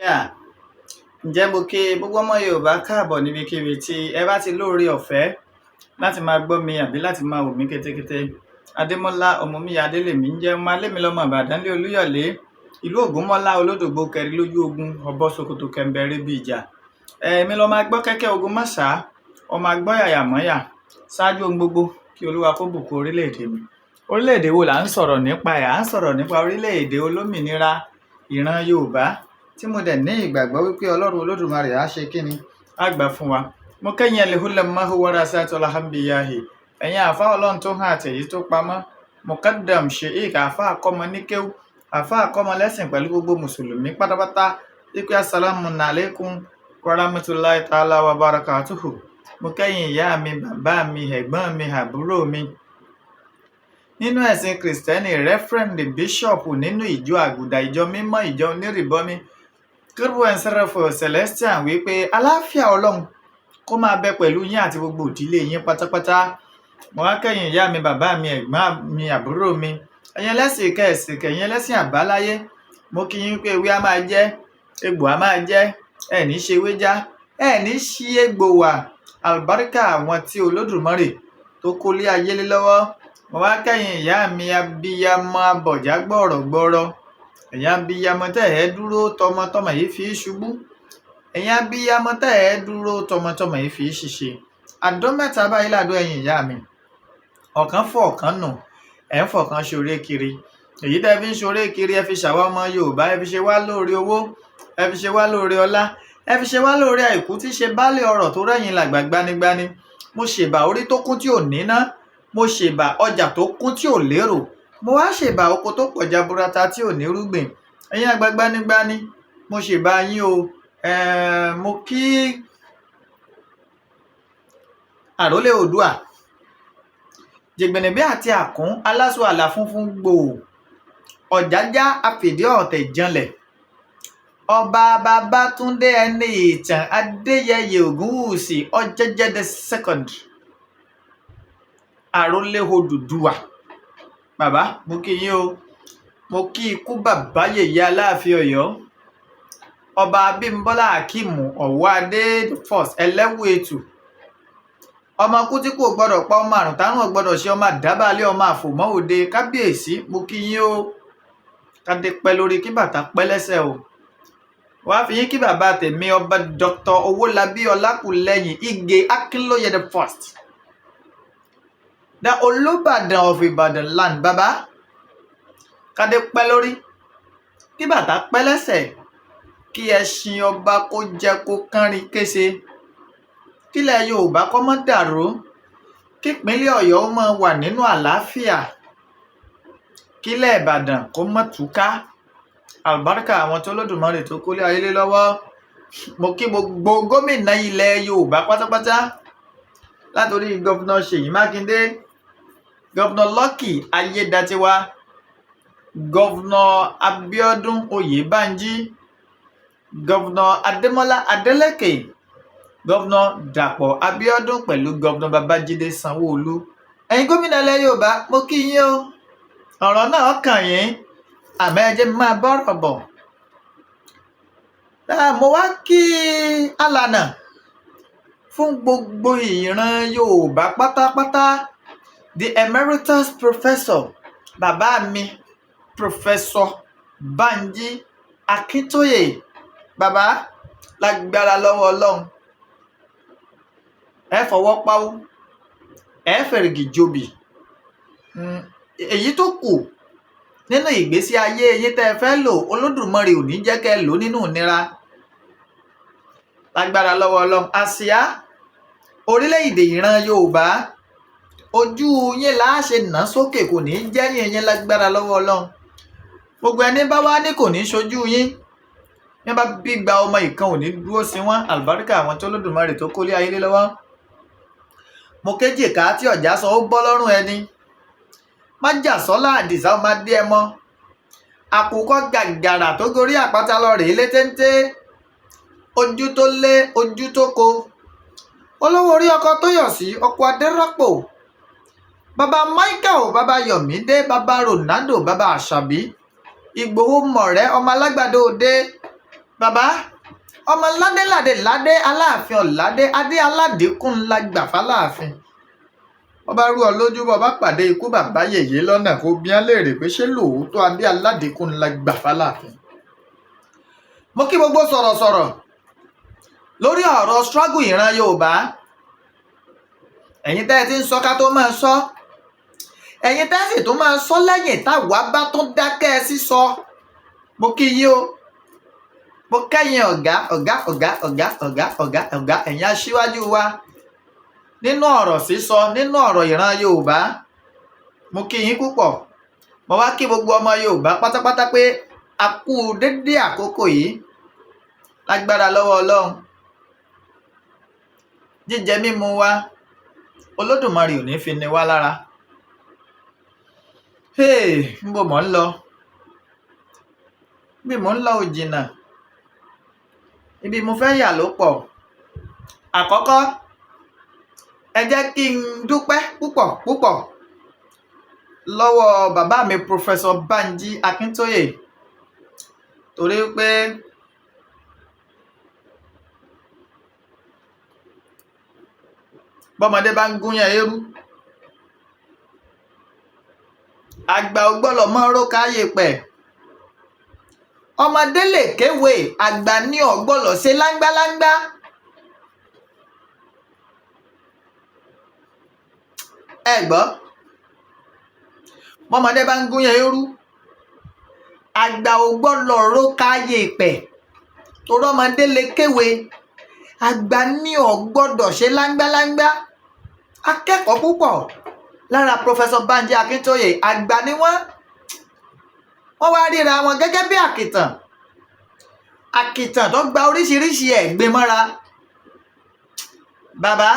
Yeah. Ǹjẹ́ mo kí gbogbo ọmọ Yorùbá káàbọ̀ níbikíbi tí ẹ bá ti lóore ọ̀fẹ́ láti máa gbọ́ mi àbí láti máa wò mí kétékété. Adémọ́lá Ọmọmíyà Adélèmí ń jẹ́ ọmọ Alémilọ́mọ Ìbàdàn lé Olúyọ̀lé, ìlú Ògúnmọ́lá Olódògbò kẹrin lójú ogun, ọbọ̀ Sokoto kẹ̀ǹbẹ̀rẹ̀ bí ìjà. Èmi lọmọ agbọ́ kẹ́kẹ́ ogun mọ́sà, ọmọ agbọ́ yàyà mọ́yà, ṣáájú ohun gbogbo kí Olúwa kó bùkún orílẹ̀-èdè mi. Orílẹ̀-èdè wo là ń sọ̀rọ̀ nípa ẹ̀? À ń sọ̀rọ̀ nípa orílẹ̀-èdè olómìnira ìran Yorùbá tí mo dẹ̀ ní ìgbàgbọ́ wípé Ọlọ́run Olódùmarè á ṣe kíni, á gbà fún wa. Mo kẹ́yìn ẹlẹ́hùlẹ́mọ́hù warasatul anbiyahi, ẹ̀yin àáfà Ọlọ́run tó hàn àtẹ̀yí tó pamọ́, Mukaddam Sheikh, àáfà àkọ́mọ ní kéwú, àáfà àkọ́mọ lẹ́sìn pẹ̀lú gbogbo mùsùlùmí pátápátá wípé assalamu alaikum warahmatullahi ta'ala wa barakatuhu. Mo kẹ́yìn ìyá mi, bàbá mi, ẹ̀gbọ́n mi, àbúrò mi nínú ẹ̀sìn Kìrìsìtẹ́nì, Reverend Bishop nínú ìjọ Àgùdà, ìjọ mímọ́, ìjọ onírìbọmi, Kérúbù and Seraphim Celestial, wípé aláfíà Ọlọ́run kó máa bẹ pẹ̀lú yín àti gbogbo ìdílé yín pátápátá. Mo wá kẹ́yìn ìyá mi, bàbá mi, ẹ̀gbọ́n mi, àbúrò mi, ẹ̀yin ẹlẹ́sìn kẹ̀sìn, kẹ̀yin ẹlẹ́sìn àbáláyé, mo kí yín pé ewé á máa jẹ́, egbò á máa jẹ́, ẹ̀ ní ṣe ewé já, ẹ̀ ní ṣí egbò wà, àlùbáríkà àwọn tí Olódùmarè tó kó lé ayé lé lọ́wọ́. Mo wá kẹ́yìn ìyá mi abiyamọ abọ̀já gbọ̀rọ̀gbọ̀rọ̀, ẹ̀yin abiyamọ tẹ́ ẹ dúró tọmọtọmọ yìí fi ṣubú, ẹ̀yin abiyamọ tẹ́ ẹ dúró tọmọtọmọ yìí fi ṣìṣe. Àdó mẹ́ta báyìí làdó ẹ̀yin ìyá mi, ọ̀kan fọ̀ ọ̀kan nù, ẹ̀ ń fọ̀kan ṣoré kiri. Èyí tẹ́ fi ń ṣoré kiri, ẹ fi ṣàwa ọmọ Yorùbá, ẹ fi ṣe wá lóore owó, ẹ fi ṣe wá lóore ọlá, ẹ fi ṣe wá lóore àìkú tí ṣe baálé ọrọ̀ tó rẹ̀yìn làgbà gbanigbani. Mo ṣèbà orí tó kún tí ò níná, mo ṣèbà ọjà tó kún tí ò lérò, mo wá ṣèbà oko tó pọ̀ jaburata tí ò ní rúgbìn. Ẹ̀yin àgbà gbanigbani, mo ṣèbà yín o. Mo kí àrólé Oòduà, jìgbìnìbí àti àkún, aláṣọ àlà funfun gbòò, ọ̀jájá afìdí ọ̀tẹ̀ janlẹ̀, ọba Babátúndé ẹni ìtàn Adéyẹyè Ògúnwùsì Ọ̀jẹ̀jẹ̀ the second, àrólé Odùduwà. Bàbá, mo kí yín o. Mo kí ikú bàbá yèyé Aláàfin Ọ̀yọ́, ọba Abímbọ́lá Akeem Ọ̀wọ́adé the first, ẹlẹ́wù ètù, ọmọ kú tí kò gbọdọ̀ pa, ọmọ àrùn tárùn ò gbọdọ̀ ṣe, ọmọ àdábàlẹ̀, ọmọ àfòmọ́ òde. Kábíyèsí, mo kí yín o. Kádé pẹ́ lórí, kí bàtà pẹ́ lẹ́sẹ̀ o. Wàá fi yín kí bàbá tèmi, ọba Dr. Owólabí Ọlákùlẹ́yìn Ìgè Akínlóye the first, the Olúbàdàn of Ìbàdàn land. Bàbá, kádé pẹ́ lórí, kí bàtà pẹ́ lẹ́sẹ̀, kí ẹṣin ọba kó jẹ kó kánrin kése, kílẹ̀ Yorùbá kó má dàrú, kípínlẹ̀ Ọ̀yọ́ ó máa wà nínú àlàáfíà, kílẹ̀ Ìbàdàn kó má túká, àlùbáríkà àwọn tó Olódùmarè tó kólé ayé lé lọ́wọ́. Mo kí gbogbo gómìnà ilẹ̀ Yorùbá pátápátá, látòrí Governor Ṣèyí Mákindé, Governor Lucky Ayédatiwa, Governor Abíọ́dún Oyèbánjí, Governor Adémọ́lá Adélékè, Governor Dàpọ̀ Abíọ́dún pẹ̀lú Governor Babájídé Sanwó-Olú. Ẹ̀yin gómìnà ilẹ̀ Yorùbá, mo kí yín o. Ọ̀rọ̀ náà kàn yín, àmọ́ ẹ jẹ́ máa bọ́rọ̀ bọ̀. Mo wá kí alànà fún gbogbo ìran Yorùbá pátápátá, the emeritus professor, bàbá mi, Professor Banji Akíntóyè. Bàbá, lágbára lọ́wọ́ Ọlọ́run, ẹ fọwọ́ páwú, ẹ fẹ̀rìgì jobì. Èyí tó kù nínú ìgbésí ayé yín tẹ́ ẹ fẹ́ lò, Olódùmarè ò ní jẹ́ kẹ́ ẹ lò nínú ìnira, lágbára lọ́wọ́ Ọlọ́run. Àsíá orílẹ̀-èdè ìran Yorùbá, ojú yín là á ṣe nà sókè, kò ní jẹ́ yín, lágbára lọ́wọ́ Ọlọ́run. Gbogbo ẹni bá wá ní kò ní ṣojú yín, ní bá bí gba ọmọ ìkan ò ní dúró sí wọn, àlùbáríkà àwọn tó Olódùmarè tó kólé ayé lé lọ́wọ́. Mo kéjì ká tí ọ̀já sọ ó bọ́ lọ́rùn ẹni májàsọ́lá Àdìsá ọmọ adé ẹ mọ́, àkùkọ gàgàrà tó gorí àpáta lọ rèé lé téńté, ojú tó lé ojú tó ko, olówó orí ọkọ tó yọ̀ sí ọkọ adérọ́pò, bàbá Michael, bàbá Yọ̀mídé, bàbá Ronaldo, bàbá Àṣàbí Ìgbòho, mọ̀rẹ́ ọmọ alágbàdo òde. Bàbá ọmọ ládéládé ládé Aláàfin Ọ̀ládé adé aládìkún ńlá gbà fáláàfin. Wọ́n bá rú ọ lójú, bọ́ bá pàdé ikú bàbá yèyé lọ́nà, kó bí wọ́n léèrè pé ṣé lóòótọ́ adé aládìkún ńlá gbà fáláàfin. Mo kí gbogbo sọ̀rọ̀sọ̀rọ̀ lórí ọ̀rọ̀ struggle ìran Yorùbá. Ẹ̀yin tẹ́ ẹ ti ń sọ ká tó máa sọ, ẹ̀yin tẹ́ sì tún máa sọ lẹ́yìn táwa bá tún dákẹ́ sísọ, mo kí yín o. Mo kẹ́yìn ọ̀gá ọ̀gá ọ̀gá ọ̀gá ọ̀gá ọ̀gá ọ̀gá, ẹ̀yin aṣíwájú wa nínú ọ̀rọ̀ sísọ, nínú ọ̀rọ̀ ìran Yorùbá, mo kí yín púpọ̀. Mo wá kí gbogbo ọmọ Yorùbá pátápátá pé a kú dédé àkókò yìí. Lágbára lọ́wọ́ Ọlọ́run, jíjẹ mímu wa, Olódùmarè ò ní fi ni wá lára. Hey, níbo mò ń lọ? Bí mò ń lọ ò jìnnà, ibi mo fẹ́ yà ló pọ̀. Àkọ́kọ́, ẹ jẹ́ kí n dúpẹ́ púpọ̀ púpọ̀ lọ́wọ́ bàbá mi, Professor Banji Akíntóyè, torí pé bọ́mọdé bá ń gúnyán eérú, àgbà ò gbọ́dọ̀ mọ́ róka yèpẹ̀. Ọmọdé lè kéwèé, àgbà ní ò gbọ́dọ̀ ṣe láńgbáláńgbá. Ẹ gbọ́, bọ́mọdé bá ń gúnyán eérú, àgbà ò gbọ́dọ̀ róka yèpẹ̀, torí ọmọdé lè kéwèé, àgbà ní ò gbọ́dọ̀ ṣe láńgbáláńgbá. Akẹ́kọ̀ọ́ púpọ̀ lára Professor Banji Akíntóyè. Àgbà ni wọ́n. Wọ́n wá ríra wọn gẹ́gẹ́ bí àkìtàn, àkìtàn tó gba oríṣiríṣi ẹ̀gbin mọ́ra. Bàbá,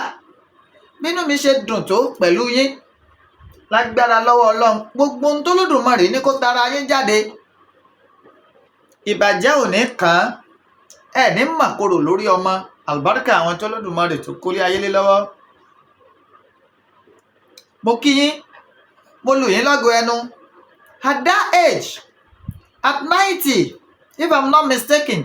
bínú mi ṣe dùn tó pẹ̀lú yín, lágbára lọ́wọ́ Ọlọ́run, gbogbo ohun tó Lódùmarè ní kó tara yín jáde, ìbàjẹ́ ò ní kàn án. Ẹ̀ ní màkorò lórí ọmọ. Àlùbáríkà àwọn tó Lódùmarè tó kólé ayé lé lọ́wọ́. Mo kí yín, mo lù yín lọ́gọ ẹnu. At that age, at 90 if I'm not mistaken,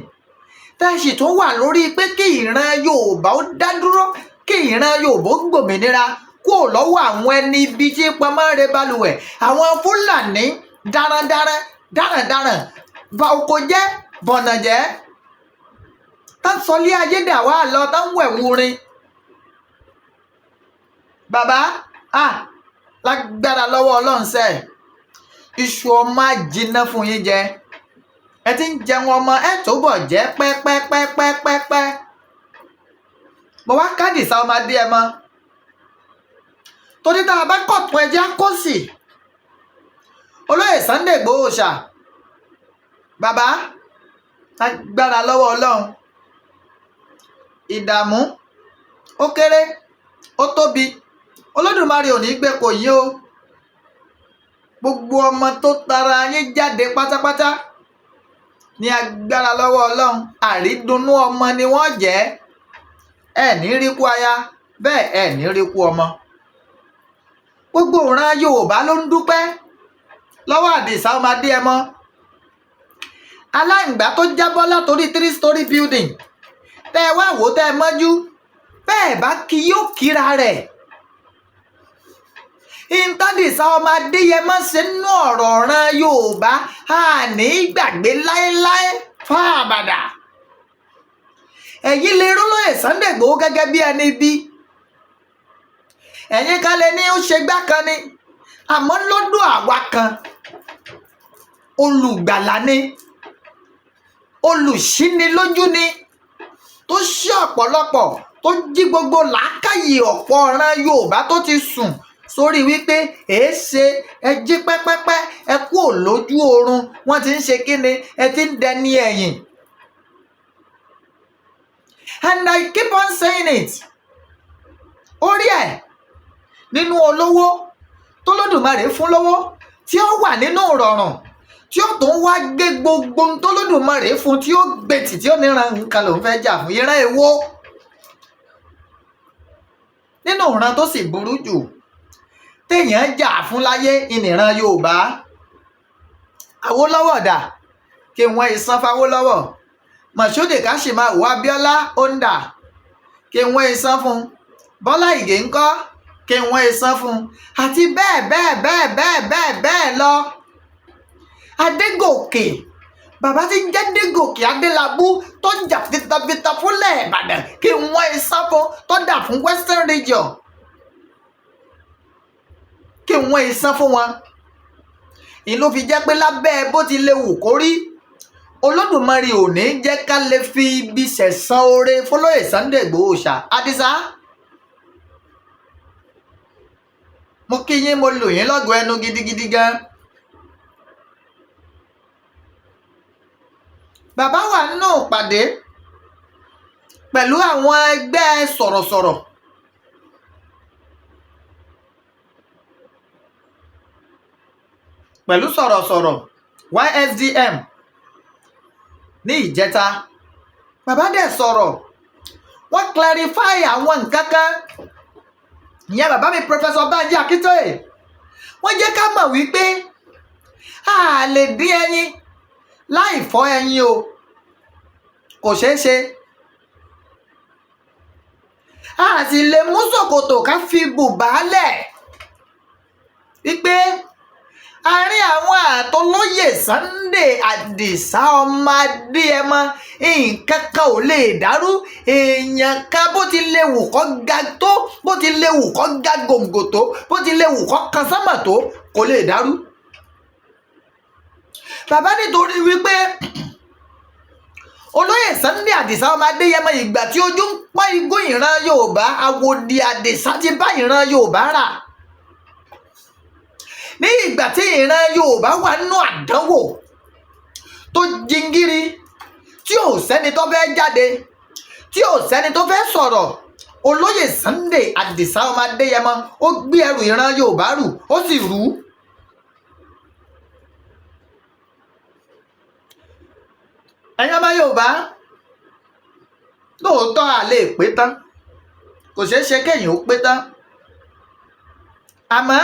tá a sì tún wà lórí pé kí ìran Yorùbá ó dá dúró, kí ìran Yorùbá ó gbòmìnira kúrò lọ́wọ́ àwọn ẹni ibi tí pọnmọ́ rẹ balùwẹ̀, àwọn Fúlàní darandaran darandaran, ba oko jẹ́, bọ̀nà jẹ́, tá ń sọlé ayé dà wá lọ, tá ń wẹ̀ wurin. Bàbá, ah, lágbára lọ́wọ́ Ọlọ́run sẹ́ẹ̀, iṣu ọmọ á jiná fún yín jẹ. Ẹ ti ń jẹun ọmọ, ẹ tó bọ̀ jẹ́ pẹ́pẹ́pẹ́pẹ́pẹ́. Mo wá kádìsá ọmọdé ẹ mọ́, torí tá a bá kọ̀tún, ẹjẹ́ á kó sí olóyè Sunday Igboho ṣá. Bàbá, lágbára lọ́wọ́ Ọlọ́run, ìdààmú ó kéré ó tóbi, Olódùmarè ò ní gbé kò yín o. Gbogbo ọmọ tó tara yín jáde pátápátá, ní agbára lọ́wọ́ Ọlọ́run, àrídùnnú ọmọ ni wọ́n jẹ́. Ẹ ní rí kú aya bẹ́ẹ̀, ẹ ní rí kú ọmọ. Gbogbo ìran Yorùbá ló ń dúpẹ́ lọ́wọ́ Àdìsá ọmọdé ẹ mọ́. Aláǹgbá tó jábọ́ látòrí three story building, tẹ́ ẹ wá wò, tẹ́ ẹ mọ́jú bẹ́ẹ̀ bá kí yóò kíra rẹ̀. Ìntàdìsá ọmọ Adéyẹmọ ṣe nínú ọ̀rọ̀ ọ̀ràn Yorùbá, a ní gbàgbé láéláé fáàbàdà. Ẹ̀yin lè rólóyè Sunday Igboho gẹ́gẹ́ bí ẹni bí ẹ̀yin kan lè ní ó ṣe gbá kan ni, àmọ́ lọ́dọ̀ àwa kan, olùgbàlà ni, olùṣínilójú ni, tó ṣí ọ̀pọ̀lọpọ̀, tó jí gbogbo làákàyè ọ̀pọ̀ ọ̀ràn Yorùbá tó ti sùn sórí wípé èéṣe ẹ jí pẹ́pẹ́pẹ́, ẹ kú ò lójú oorun, wọ́n ti ń ṣe kíni, ẹ ti ń dẹni ẹ̀yìn. And I keep on saying it, orí ẹ̀ nínú olówó tólódùmarè fún lówó, tí ó wà nínú ìrọ̀rùn, tí ó tún wá gbé gbogbo ohun tólódùmarè fún, tí ó gbé tì, tí ó níran nǹkan lòún fẹ́ jà fún. Ìran èwo nínú ìran tó sì burú jù téèyàn jà fún láyé ìnìran Yorùbá? Awólọ́wọ̀ dà kí wọ́n ìsan fáwólọ́wọ̀. Moshood Kashimawo Abiola onda, kí wọ́n san fún Bọ́lá Ìgè ńkọ́, kí wọ́n san fún, àti bẹ́ẹ̀ bẹ́ẹ̀ bẹ́ẹ̀ bẹ́ẹ̀ bẹ́ẹ̀ bẹ́ẹ̀ lọ. Adégòkè, bàbá tí ń jẹ́ Adégòkè Adélábù tó ń jà fitafita fúnlẹ̀ Ìbàdàn, kí wọ́n san fún, tó dà fún Western Region, kí wọ́n san fún wọn. Ìlú fi jẹ́ pé lábẹ́ bó ti lè wù kó rí, Olódùmarè ò ní jẹ́ ká lè fi ibi sẹ̀san oore fọlọ́yè Sunday Igboho ṣá. Àdìsá, mo kí yín, mo lù yín lọ́gọ̀ọ́ ẹnu gidigidi gan. Bàbá wà nínú ìpàdé pẹ̀lú àwọn ẹgbẹ́ sọ̀rọ̀sọ̀rọ̀ pẹ̀lú sọ̀rọ̀sọ̀rọ̀ YSDM ní ìjẹta. Bàbá dẹ̀ sọ̀rọ̀, wọ́n clarify àwọn nǹkan kan. Ìyẹn bàbá mi Professor Banji Akintoye, wọ́n jẹ́ ká mọ̀ wípé a lè dín ẹyin láì fọ́ ẹyin o, kò ṣeé ṣe. A sì lè mú ṣòkòtò ká fi bùbá lẹ̀ wípé àárín àwọn àtọlóyè Sunday Adisa ọmọ Adéyẹmọ nǹkan kan ò lè dàrú. Èèyàn kan bó ti lè wù kó ga tó, bó ti lè wù kó ga gòǹgò tó, bó ti lè wù kó kan sánmà tó, kò lè dàrú. Bàbá nítorí wípé olóyè Sunday Adisa ọmọ Adéyẹmọ, ìgbà tí ojú ń pọ́n igún ìran Yorùbá, àwòdì Adisa ti bá ìran Yorùbá rà. Ní ìgbà tí ìran Yorùbá wà nínú àdánwò tó jingiri, tí ò sẹ́ni tó fẹ́ jáde, tí ò sẹ́ni tó fẹ́ sọ̀rọ̀, olóyè Sunday Adisa ọmọ Adéyẹmọ ó gbé ẹrù ìran Yorùbá rù, ó sì rù ú. Ẹ̀yin ọmọ Yorùbá, lóòótọ́ a lè pé tán, kò ṣeé ṣe kéèyàn ó pé tán, àmọ́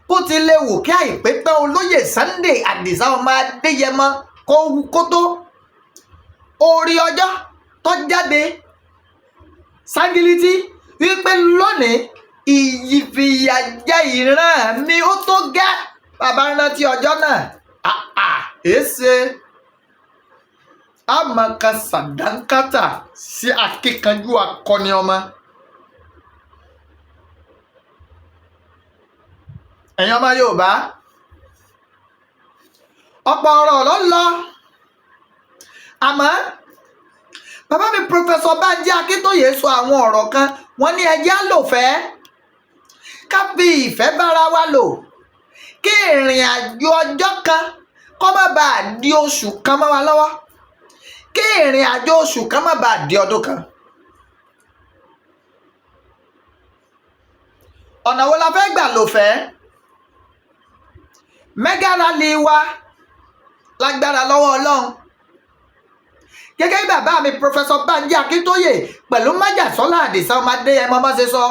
bó ti lè wù kí àìpé tán olóyè Sunday Adisa ọmọ Adéyẹmọ kó tó orí ọjọ́ tó jáde ságilítì wípé lónìí ìfìyàjẹ ìran mi ó tó gẹ́. Bàbá rántí ọjọ́ náà, èéṣe àmọ̀ka sàdánkátà sí akíkanjú akọni ọmọ. Ẹ̀yin ọmọ Yorùbá, ọ̀pọ̀ ọ̀rọ̀ ló ń lọ, àmọ́ bàbá mi Professor Banji Akintoye sọ àwọn ọ̀rọ̀ kan. Wọ́n ní ẹjẹ́ á lò fẹ́, ká fi ìfẹ́ bára wa lò, kí ìrìn àjò ọjọ́ kan kó má bàa di oṣù kan mọ́ wa lọ́wọ́, kí ìrìn àjò oṣù kan má bàa di ọdún kan. Ọ̀nà wo la fẹ́ gbà lò fẹ́? Mega rally wa lágbára lọ́wọ́ Ọlọ́run, gẹ́gẹ́ bí bàbá mi Professor Banji Akintoye pẹ̀lú májàsọ́lá Àdìsá ọmọ Adéyẹmọ bá ṣe sọ,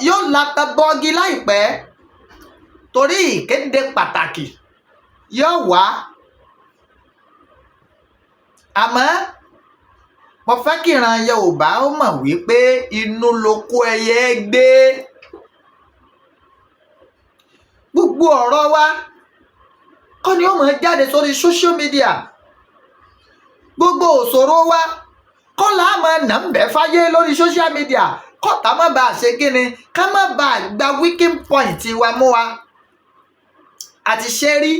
yóò lata bọ́ọ̀gì láìpẹ́, torí ìkéde pàtàkì yóò wá. Àmọ́ mo fẹ́ kí ìran Yorùbá ó mọ̀ wípé inú ló kó ẹyẹ gbé. Gbogbo ọ̀rọ̀ wa kọ́ ni ó máa jáde sórí social media, gbogbo òṣòro wa kọ́ là á máa nà ń bẹ́ fáyé lórí social media, kọ́ta má bàa ṣe kíni, ká má bàa gba weaking point wa mú wa. Àti ṣe rí,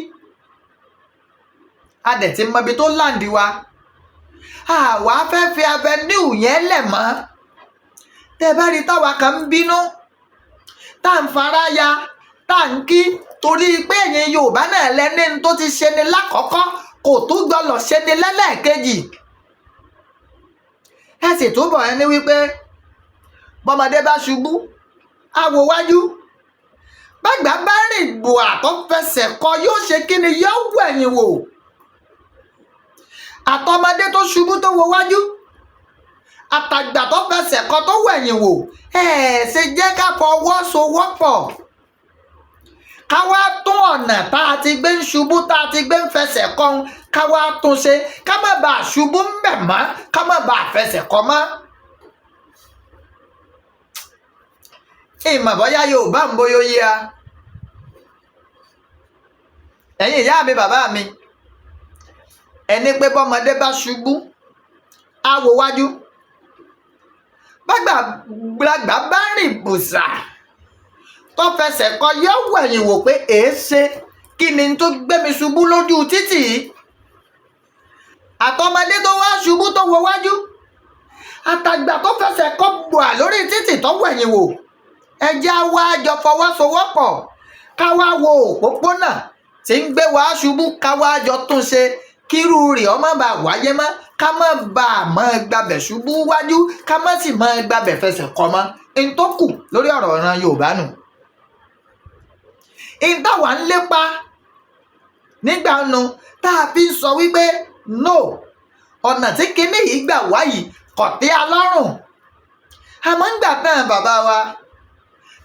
a dẹ̀ ti mọ ibi tó láǹdì wa, àwa fẹ́ fi avenue yẹn lẹ̀ mọ́. Tẹ́ bá rí táwa kan ń bínú, tá à ń fara ya, tá à ń kí, torí pé ẹ̀yin Yorùbá náà lẹ́ni tó ti ṣe ni lákọ̀ọ́kọ́ kò tó gbọ́dọ̀ ṣe ni lẹ́lẹ́ẹ̀kejì. Ẹ sì túbọ̀ ẹni wípé bọ́mọdé bá ṣubú á wo wájú, bàgbà bá rìn bùà tó fẹsẹ̀ kọ yóò ṣe kí ni, yóò wẹ̀yìn wò. Àtọmọdé tó ṣubú tó wo wájú, àtàgbà tó fẹsẹ̀ kọ tó wẹ̀yìn wò, ẹ ṣe jẹ́ ká fọwọ́sowọ́pọ̀, Ká wá tún ọ̀nà tá a ti gbé ń ṣubú, tá a ti gbé ń fẹsẹ̀ kọ́, ká wá tún ṣe, ká má bàa ṣubú ń bẹ̀ mọ́, ká má bàa fẹsẹ̀ kọ́ mọ́. Ìmọ̀ bọ́yá Yorùbá ń bóyó yí a. Ẹ̀yin ìyá mi, bàbá mi, ẹni pé bọ́mọdé bá ṣubú, á wo wájú, bàgbàlagbà bá rìn bùsà tó fẹsẹ̀ kọ, yóò wẹ̀yìn wò pé èéṣe, kí ni tó gbé mi ṣubú lójú títì yìí? Àtọmọdé tó wá ṣubú tó wo wájú, àtàgbà tó fẹsẹ̀ kọ bùà lórí títì tó wẹ̀yìn wò, ẹ jẹ́ á wá jọ fọwọ́sowọ́pọ̀, ká wá wo òpópónà tí ń gbé wá ṣubú, ká wá jọ tún ṣe, kírú rẹ̀ ó má bàa wáyé mọ́, ká má bàa máa gbabẹ̀ ṣubú wájú, ká má sì máa gbabẹ̀ fẹsẹ̀ kọ mọ́. N tó kù lórí ọ̀rọ̀ ìran Yorùbá nù. N táwa ń lépa nígbà nu tá a fi ń sọ wípé no, ọ̀nà tí kinní yìí gbà wá yìí kò tẹ́ a lọ́rùn. Àmọ́ ńgbà tán bàbá wa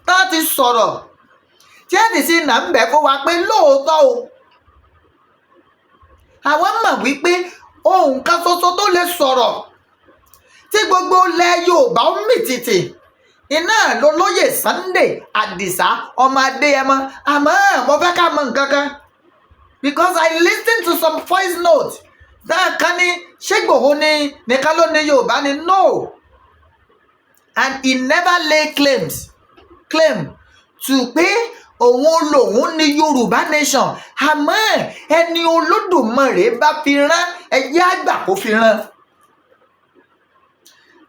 tá a ti sọ̀rọ̀ tí ẹ̀ sì nà ń bẹ̀ fún wa pé lóòótọ́ o, àwọn mọ̀ wípé ohun kan ṣoṣo tó lè sọ̀rọ̀ tí gbogbo ilẹ̀ Yorùbá ó mì tìtì iná lolóyè Sunday Adisa ọmọ Adéyẹmọ. Àmọ́ mo fẹ́ ká mọ nǹkan kan, because I listen to some voice note dáa kan ní ṣé Ìgbòho ní nìkan ló ní Yorùbá ni. No, and he never lay claim to pé òun lòun ní Yorùbá nation. Àmọ́ ẹni Olódùmarè bá fi rán, ẹyẹ àgbà kó fi rán.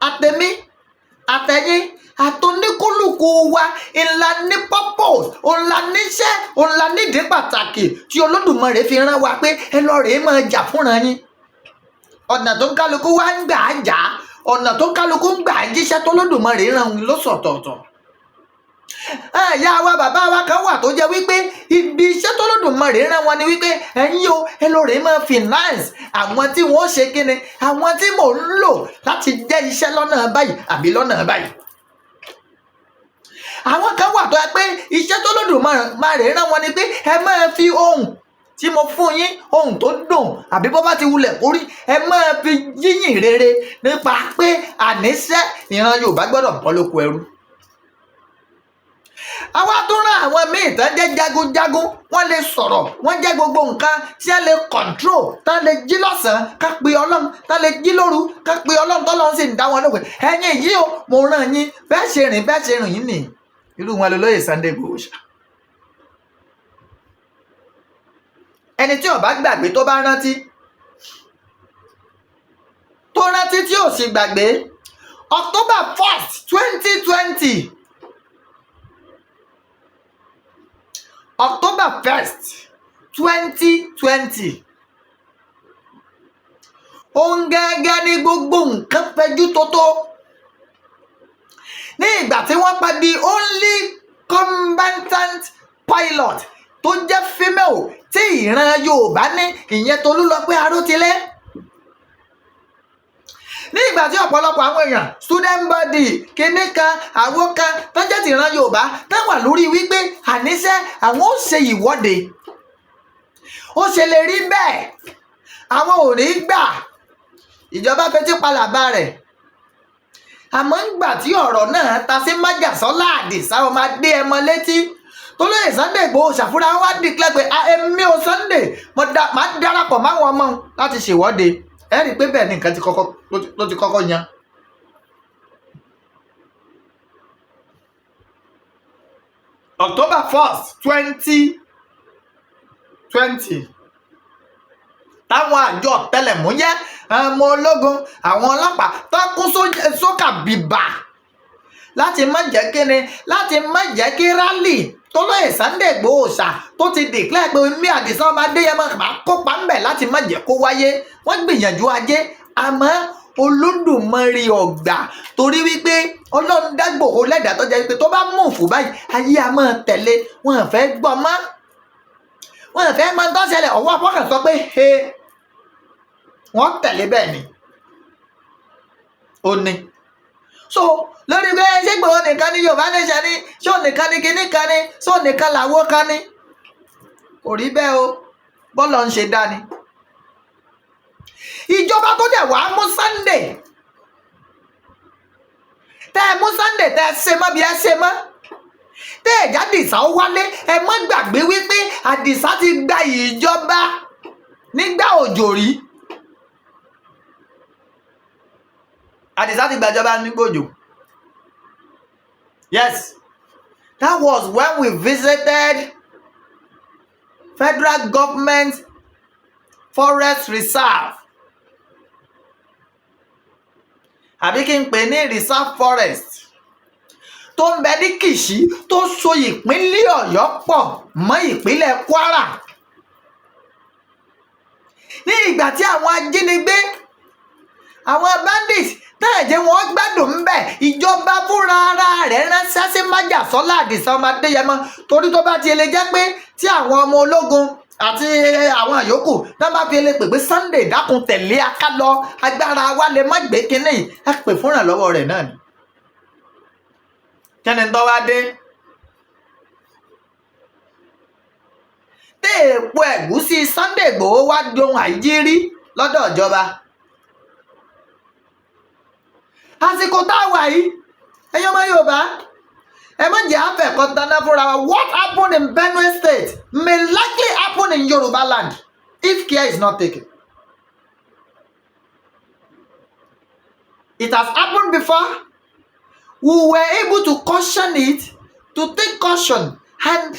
Àtẹ̀mí, àtẹ̀yìn, àtòníkúlùkù wa ńlá ní purpose, ńlá níṣẹ́, ńlá nídìí pàtàkì tí Olódùmarè fi rán wa pé ẹ lọ rèé máa jà fúnra yín. Ọ̀nà tó ń kálukú wá ń gbà á jà, ọ̀nà tó ń kálukú ń gbà á jíṣẹ́ tó Olódùmarè rán òun ló sọ̀tọ̀ọ̀tọ̀. Ìyá wa, bàbá wa kan wà tó jẹ́ wípé ibi iṣẹ́ tó Olódùmarè rán wọn ni wípé ẹ̀yin o, ẹ lọ rèé máa finance àwọn tí wọ́n ṣe kíni, àwọn tí mò ń lò láti jẹ́ iṣẹ́ lọ́nà báyìí àbí lọ́nà báyìí. Àwọn kan wà tó yẹ pé iṣẹ́ tó Olódùmarè rán wọn ni pé ẹ máa fi ohùn tí mo fún yín, ohùn tó dùn àbí bó bá ti wulẹ̀ kórí, ẹ máa fi yíyìn rere nípa pé àníṣe ìran Yorùbá gbọ́dọ̀ bọ́ lóko ẹrú. Àwa tó rán àwọn míì tán jẹ́ jagunjagun, wọ́n lè sọ̀rọ̀, wọ́n jẹ́ gbogbo nǹkan tí wọ́n lè control, tán lè jí lọ́sàn-án ká pe Ọlọ́run, tán lè jí lóru ká pe Ọlọ́run, tọ́lọ́run sì ń dá wọn lóhùn. Ẹ̀yin yìí o, mo rán yín, bẹ́ẹ̀ ṣe rìn, bẹ́ẹ̀ ṣe rìn yín nì. Irú wọn lolóyè Sunday Igboho ṣá. Ẹni tí ó bá gbàgbé, tó bá rántí, tó rántí tí ò sì gbàgbé, October 1st, 2020, October 1st, 2020, òun gẹ́gẹ́ ní gbogbo nǹkan fẹjú tótó ní ìgbà tí wọ́n pa the only combatant pilot tó jẹ́ female tí ìran Yorùbá ní, ìyẹn Tolúlọpẹ́ Arótilé. Ní ìgbà tí ọ̀pọ̀lọpọ̀ àwọn èèyàn, student body, kinní kan, àwo kan, tó jẹ́ ti ìran Yorùbá, tó wà lórí wípé àníṣe àwọn ó ṣe ìwọ́de, ó ṣe lè rí bẹ́ẹ̀, àwọn ò ní gbà. Ìjọba fetí palàbà rẹ̀. Àmọ́ ńgbà tí ọ̀rọ̀ náà ta sí májàsọ́lá Àdìsá ọmọ Adéẹmọ létí, tolóyè Sunday Igboho ṣàfúrà wá declare pé èmi ò Sunday, mo da máa darapọ̀ máwọn ọmọ láti ṣèwọ́de. Ẹ rí i pé bẹ́ẹ̀ ni nǹkan ti kọ́kọ́ ló ti kọ́kọ́ yan. October 1st, 2020, táwọn àjọ ọ̀tẹlẹ̀múyẹ́, ọmọ ológun, àwọn ọlọ́pàá tó kún sókà bìbà láti má jẹ́ kíni, láti má jẹ́ kí rally tólóyè Sunday Igboho ṣá tó ti declare pé mi Àdìsá ọmọ Adéyẹmọ máa kópa ńbẹ̀, láti má jẹ́ kó wáyé. Wọ́n gbìyànjú ajé, àmọ́ Olódùmarè ọ̀gbà, torí wípé Ọlọ́run dá Ìgbòho lẹ́dàá tó jẹ́ wípé tó bá mú òfò báyìí, ayé a máa tẹ̀lé. Wọn ò fẹ́ gbọ́ mọ́, wọn ò fẹ́ mọ tó ṣẹlẹ̀. Ọwọ́ afọ́kàn sọ pé he, wọ́n tẹ̀lé bẹ́ẹ̀ ni ó ní. So lórí pé ṣé Ìgbòho nìkan ní Yorùbá nation ni, ṣé òun nìkan ní kinní kan ni, ṣé òun nìkan làwọ́ kan ni. Kò rí bẹ́ẹ̀ o, bọ́lọ̀ ń ṣe dání. Ìjọba tó dẹ̀ wá mú Sunday, tẹ́ ẹ mú Sunday, tẹ́ ẹ ṣe mọ́ bí ẹ ṣe mọ́, tẹ́ ẹ já Àdìsá ó wálé. Ẹ má gbàgbé wípé Àdìsá ti gba ìjọba nígbà òjò rí. Àdìsá ti gbàjọba nígbà òjò. Yes, that was when we visited federal government forest reserve, àbí kí n pè ní reserve forest tó ń bẹ ní Kìṣí, tó so ìpínlẹ̀ Ọ̀yọ́ pọ̀ mọ́ ìpínlẹ̀ Kwara, ní ìgbà tí àwọn ajínigbé, àwọn bandits tẹ́ẹ̀ jẹ́ wọ́n gbádùn ń bẹ̀. Ìjọba fúnra ara rẹ̀ ránṣẹ́ sí Májàsọ́lá Àdìsá ọmọ Adéyẹmọ, torí tó bá ti lè jẹ́ pé tí àwọn ọmọ ológun àti àwọn yòókù náà bá fi lè pè pé, "Sunday, dákun, tẹ̀lé aká lọ, agbára wa lè má gbé kínní yìí," ẹ pè fúnra lọ́wọ́ rẹ̀ náà ni. Kẹ́ni tó wá dé tí èèpo ẹ̀gúsí Sunday Ìgbòho wá dohun àìjírí lọ́dọ̀ ìjọba àsìkò tá a wà yìí. Ẹ̀yin ọmọ Yorùbá, ẹ má jẹ́ àfẹ̀kọ́ taná fúnra wa. What happened in Benue State may likely happen in Yoruba land if care is not taken. It has happened before. We were able to caution it, to take caution and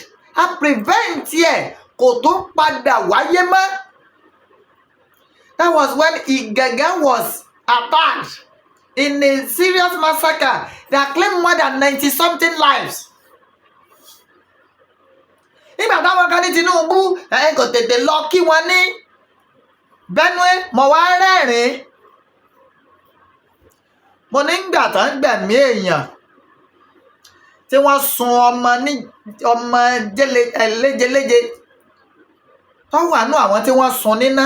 prevent ẹ̀ kò tó padà wáyé mọ́. That was when Igangan was attacked in a serious massacre that claimed more than 90 something lives. Nígbà táwọn kan ní Tinubu ẹ kò tètè lọ kí wọn ní Benue, mo wá rẹ́rìn-ín. Mo ní gbà tán gbẹ̀mí èèyàn, tí wọ́n sun ọmọ ní ọmọ léjeléje tó wà nú àwọn tí wọ́n sun níná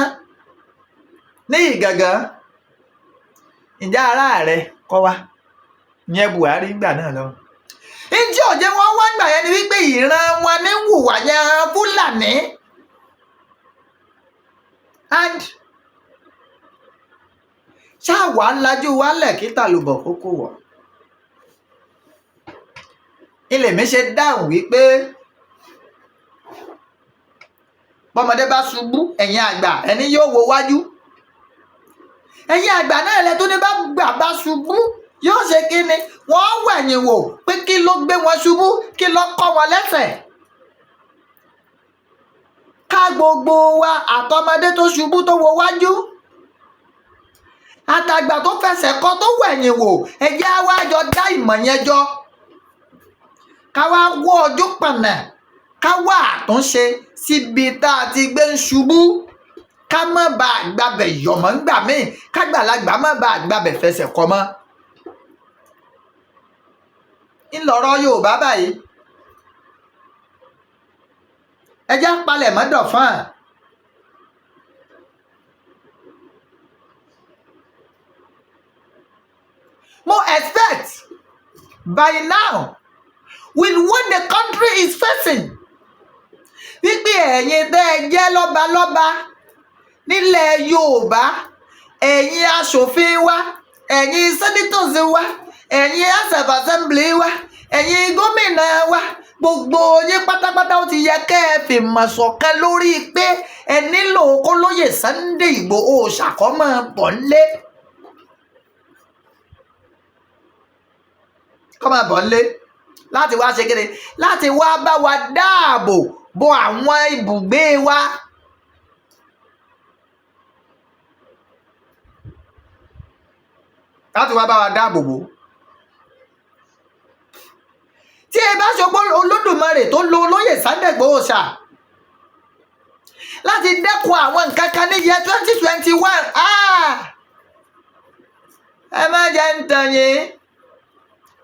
ní Ìgàngán, ǹjẹ́ ará rẹ kọ́ wa ìyẹn Buhari gbà náà lọ? Ǹjẹ́ òjẹ́ wọn wá gbà yẹn ni wípé ìran wọn ní wùwà yẹn, Fúlàní, and ṣáà wàá lajú wálẹ̀ kí tàlùbọ̀ kókó wọ̀. Ilé mi ṣe dáhùn wípé bọ́mọdé bá ṣubú, ẹ̀yin àgbà ẹni yóò wo wájú. Ẹ̀yin àgbà náà lẹ tó ní bá gbà bá ṣubú, yóò ṣe kí ni? Wọ́n wẹ̀yìn wò pé kí ló gbé wọn ṣubú, kí ló kọ́ wọn lẹ́sẹ̀. Ká gbogbo wa, àtọmọdé tó ṣubú tó wo wájú, àtàgbà tó fẹsẹ̀ kọ́ tó wẹ̀yìn wò, ẹ jẹ́ á wá jọ dá ìmọ̀ yẹn jọ, ká wá wọ́ ọjọ́ pọ̀nà, ká wá àtúnṣe síbi tá a ti gbé ń ṣubú, ká má bàa gbabẹ̀ yọ̀mọ́ ńgbà míì, kágbàlagbà má bàa gbabẹ̀ fẹsẹ̀ kọ́ mọ́. Ńlọrọ̀ Yorùbá báyìí, ẹ jẹ́ palẹ̀ mọ́ dọ̀fán. Mo expect by now, with what the country is facing, wípé ẹ̀yin tẹ́ ẹ jẹ́ lọ́balọ́ba nílẹ̀ Yorùbá, ẹ̀yin aṣòfin wa, ẹ̀yin senators wa, ẹ̀yin House of Assembly wa, ẹ̀yin gómìnà wa, gbogbo yín pátápátá, ó ti yẹ kẹ́ ẹ fìmọ̀ ṣọ̀kan lórí pé ẹ nílò kólóyè Sunday Ìgbòho ṣàkọ́mọ́ bọ̀ ńlé, kọ́ máa bọ̀ ńlé láti wá ṣe kéde, láti wá bá wa dáàbò bo àwọn ibùgbé wa. Láti wá bá wa dáàbò bò. Tí ẹ bá ṣe Olódùmarè tó lo olóyè Sunday Igboho ṣá láti dẹ́kun àwọn nǹkan kan ní year 2021, ẹ má jẹ́ ń tàn yín,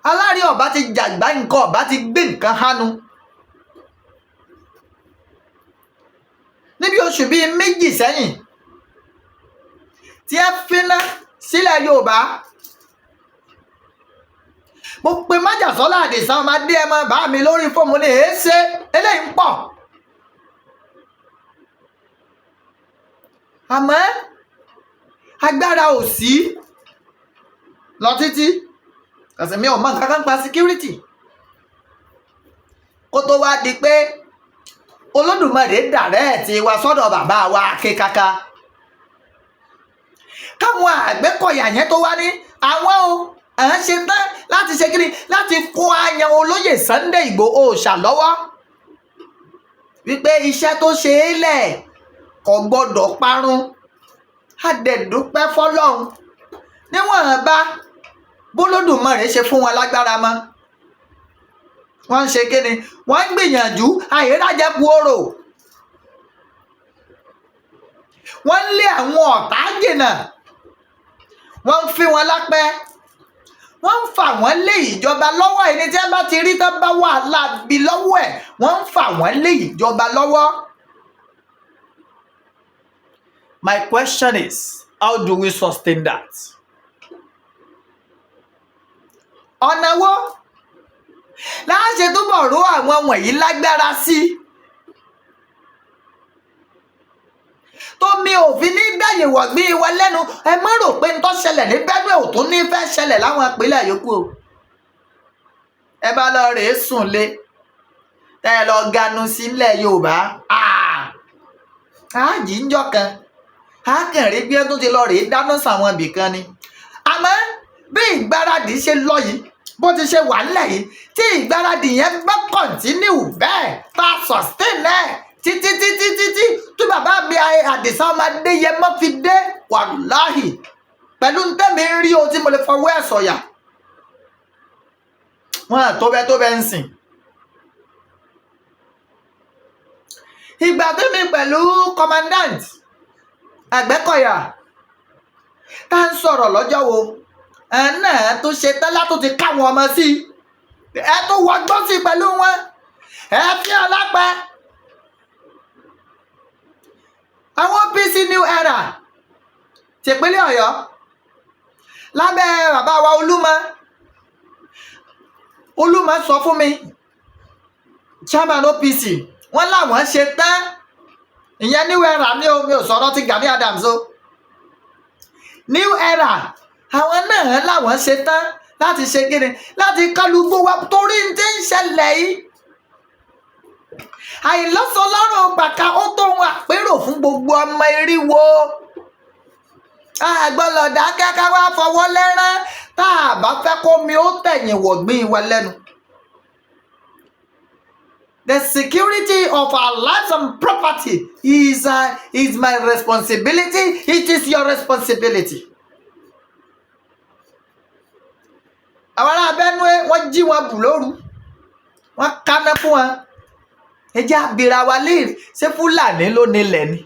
aláàrí ọba ti jàgbá, nǹkan ọba ti gbé nǹkan hánu. Níbi oṣù bíi 2 sẹ́yìn tí ẹ finá sílẹ̀ Yorùbá, mo pe Májàsọ́lá Àdìsá ọmọ Adéẹmọ bá mi lórí fóònù ní èéṣe eléyìí ń pọ̀. Àmọ́ agbára ò sí lọ títí kàsìmí ò mọ nǹkan kan pa security kó tó wá di pé Olódùmarè direct wa sọ́dọ̀ bàbá wa Akékaka, káwọn Àgbẹ̀kọ̀yà yẹn tó wá ní àwọn o à ń ṣe tán láti ṣe kiri láti kó ayan olóyè Sunday Ìgbòho Òòṣà lọ́wọ́, wípé iṣẹ́ tó ṣe é lẹ̀ kò gbọ́dọ̀ parun. A dẹ̀ dúpẹ́ fọlọ́run níwọ̀n bá bólódùmarè ṣe fún wọn lágbára mọ́. Wọ́n ń ṣe kíni, wọ́n ń gbìyànjú àìrájẹpù orò, wọ́n ń lé àwọn ọ̀tá jìnnà, wọ́n ń fi wọn lápẹ́, wọ́n ń fà wọ́n lé ìjọba lọ́wọ́. Ẹni tí wọ́n bá ti rí tán bá wàhálà bí lọ́wọ́ ẹ̀, wọ́n ń fà wọ́n lé ìjọba lọ́wọ́. My question is, how do we sustain that? Ọ̀nà wo láṣẹ túbọ̀ ró àwọn wọ̀nyí lágbára sí tómi òfin ní gbẹ̀yìn wọ̀gbìn wa lẹ́nu? Ẹ má rò pé ń tó ṣẹlẹ̀ ní Benue ò tún ní fẹ́ ṣẹlẹ̀ láwọn ìpínlẹ̀ yòókù o. Ẹ bá lọ rèé sùn lé, tẹ́ ẹ lọ ganu sílẹ̀ Yorùbá, ààjì ń jọ kan á kàn rí bí ẹ tún ti lọ rèé dáná sàwọn ibì kan ni. Àmọ́ bí ìgbáradì ṣe lọ yìí, bó ti ṣe wà nílẹ̀ yìí, tí ìgbáradì yẹn bá continue bẹ́ẹ̀, tá a sustain ẹ̀ títí títí títí tí bàbá mi Àdìsá ọmọ Adéyẹmọ fi dé, wàláhì, pẹ̀lú ntẹ́mi ń rí o tí mo lè fọwọ́ ẹ̀ sọ̀yà, wọn à tó bẹ́ẹ̀ tó bẹ́ẹ̀ ń sìn. Ìgbà tẹ́mi pẹ̀lú commandant Àgbẹ̀kọ̀yà tá ń sọ̀rọ̀ lọ́jọ́ wo ẹ̀ náà tó ṣe tẹ́lá tó ti káwọn ọmọ sí ẹ tó wọgbọ́n sí pẹ̀lú wọn ẹ fi ọlápẹ́ àwọn OPC New Era tìpínlẹ̀ Ọ̀yọ́ lábẹ́ bàbá wa Olúmọ. Olúmọ sọ fún mi, chairman OPC, wọ́n láwọn ṣe tán. Ìyẹn New Era ní o, mi ò sọ̀rọ̀ ti Gani Adams o. New Era, àwọn náà láwọn ṣe tán láti ṣe kíni, láti kálukú wa, torí tí ń ṣẹlẹ̀ yìí, àìlọ́sọlọ́rùn pàkà ó tóun àpérò fún gbogbo ọmọ eriwo. Àgbọ̀lọ̀ dákẹ́ ká wá fọwọ́ lẹ́rán tá a bá fẹ́ kó mi ó tẹ̀yìn wọ̀gbìn wa lẹ́nu. The security of our lives and property is my responsibility. It is your responsibility. Àwọn ará Benue, wọ́n jí wọn bù lóru, wọ́n kaná fún wọn. Ẹ jẹ́ àbíra wa léèrè, ṣé Fúlàní ló nílẹ̀ ni?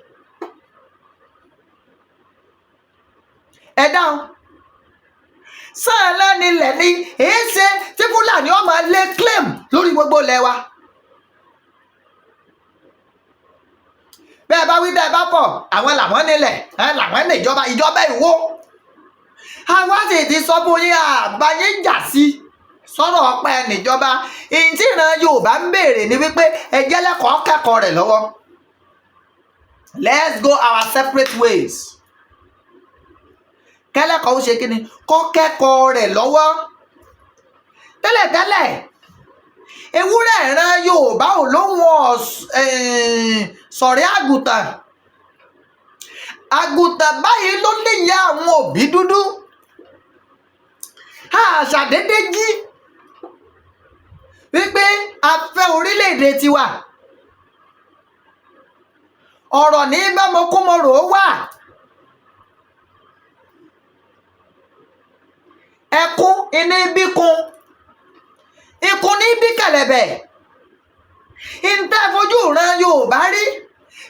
Ẹ dáhùn, sáà náà nílẹ̀ ni? Èé ṣe tí Fúlàní ó máa lé claim lórí gbogbo ilẹ̀ wa? Bẹ́ẹ̀ bá wí bẹ́ẹ̀ bá pọ̀, àwọn làwọn nílẹ̀, làwọn níjọba, ìjọba ìwó. Àwa sì ti sọ fún yín, àbáyé jà sí sọ̀rọ̀ ọpẹ́ níjọba. Ìyìn tí ìran Yorùbá ń béèrè ni wípé ẹ jẹ́ lẹ́kọ̀ọ́ kẹ́kọ̀ọ́ rẹ̀ lọ́wọ́. Let's go our separate ways. Kẹ́lẹ́kọ̀ọ́ ó ṣe kí ni, kó kẹ́kọ̀ọ́ rẹ̀ lọ́wọ́. Tẹ́lẹ̀tẹ́lẹ̀, ewúrẹ́ ìran Yorùbá ò lóhun sọ̀rí àgùntàn. Àgùntàn báyìí ló níyà àwọn òbí dúdú. Àṣàdédé jí wípé a fẹ́ orílẹ̀-èdè tiwa. Ọ̀rọ̀ ní bámokúmọ̀rò wà. Ẹkún iní bíkun, ikun ní bí kẹ̀lẹ̀bẹ̀. Ìntẹ́ fojú ìran Yorùbá rí,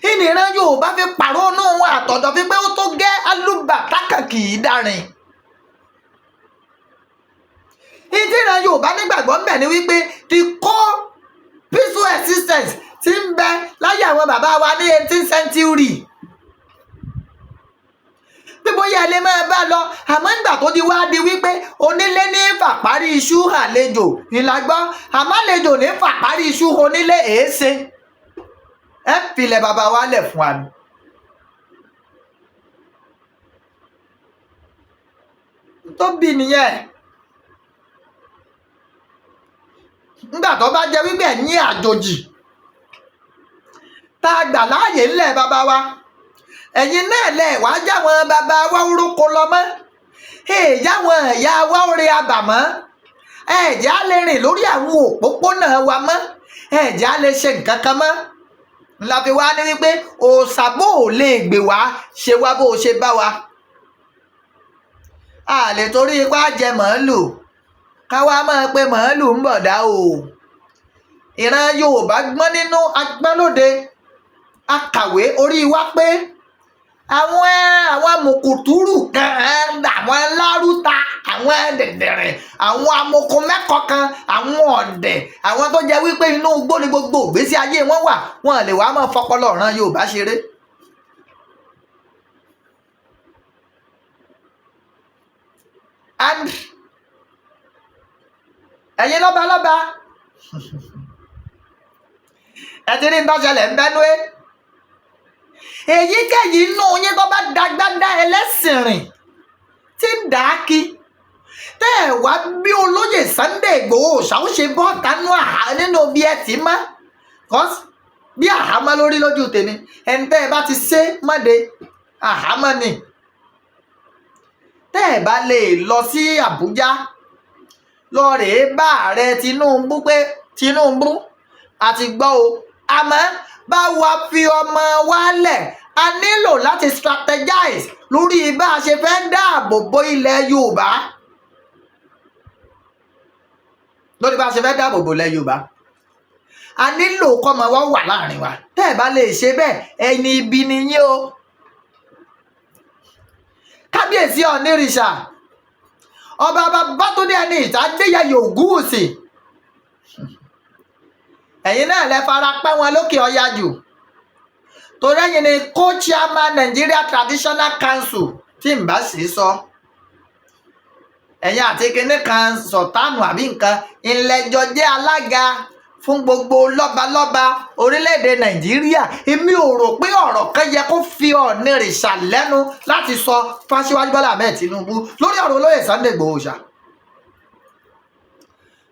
ìnìran Yorùbá fi pàrónú wọn àtọ̀dọ̀ fi pé ó tó gẹ́ alúbàtà kan kì í dárin. Ìdí ìran Yorùbá nígbàgbọ́ ńbẹ̀ ni wípé the core peaceful existence ti ń bẹ láyé àwọn bàbá wa ní 18th century, bí bóyá ẹ lè máa bá lọ. Àmọ́ nígbà tó di wá di wípé onílé ní fàparí iṣu àlejò ìlàgbọ́, àmọ́ àlejò ní fàparí iṣu onílé, èéṣe ẹ filẹ̀ bàbá wa lẹ̀ fún wa ni. Tó bí nìyẹn. Nígbà tó bá jẹ́ wípé ẹ̀yin àjòjì tá a gbà láàyè ńlẹ̀ bàbá wa, ẹ̀yin náà lẹ̀ wá jáwọn bàbá wa oróko lọ mọ́, èèyàwọn ìyá wa ó re abàmọ́, ẹ̀jẹ̀ á lè rìn lórí àwọn òpópónà wa mọ́, ẹ̀jẹ̀ á lè ṣe nǹkan kan mọ́, ńlá fi wá ní wípé òòṣà bó ò lè gbè wá ṣe wá bó o ṣe bá wa. A lè torí ipá jẹ màálù ká wá máa pe màálù ń bọ̀dá o. Ìran Yorùbá gbọ́n nínú, agbọ́n lóde, akàwé, orí wa pé àwọn mùkùtùrù kan, àwọn lárúta, àwọn dẹ̀dẹ̀rẹ̀, àwọn amokun mẹ́kọ̀ọ́ kan, àwọn ọ̀dẹ̀, àwọn tó jẹ́ wípé inú igbó ni gbogbo ìgbésí ayé wọn wà, wọn lè wá máa fọpọlọ ọ̀ràn Yorùbá ṣeré. And ẹ̀yin lọ́balọ́ba, ẹ ti rí ń tọ́ṣẹlẹ̀ ń Benue. Èyíkéyìí inú yín tó bá dagbádá ẹlẹ́sìn rìn tí ń dà á kí, tẹ́ ẹ̀ wá bí olóyè Sunday Igboho ṣàó ṣe bọ́ tánú nínú bí ẹ ti mọ́, bí àhámọ́ lórí lójú tèmi, ẹni tẹ́ ẹ bá ti ṣe mọ́de àhámọ́ ni. Tẹ́ ẹ bá lè lọ sí Àbújá lọ rèé bá ààrẹ Tinubu pé Tinubu àti gbọ́ o, àmọ́ bá wa fi ọmọ wa lẹ̀, a nílò láti strategize lórí bá a ṣe fẹ́ dáàbò bo ilẹ̀ Yorùbá, lórí bá a ṣe fẹ́ dáàbò bo ilẹ̀ Yorùbá, a nílò kọ́mọ wa wà láàrin wa. Tẹ́ ẹ bá lè ṣe bẹ́ẹ̀, ẹni ibi ni yín o. Kábíyèsí Ọ̀nìrìṣà, ọba Babátúndé ẹni ìtàdéyẹyẹ Ògúnwùsì, ẹ̀yin náà lẹ fara pẹ́ wọn lókè ọya jù, torí ẹ̀yin ni co-chairman Nigeria Traditional Council, tí n bá sì sọ ẹ̀yin àti kinní kan sọ̀tánù àbí nǹkan ìlẹ̀jọ jẹ́ alága fún gbogbo lọ́balọ́ba orílẹ̀-èdè Nàìjíríà. Èmi ò rò pé ọ̀rọ̀ kan yẹ kó fi Ọ̀nìrìṣà lẹ́nu láti sọ fásiwájú Bọ́lá Ahmed Tinubu lórí ọ̀rọ̀ olóyè Sunday Igboho ṣá.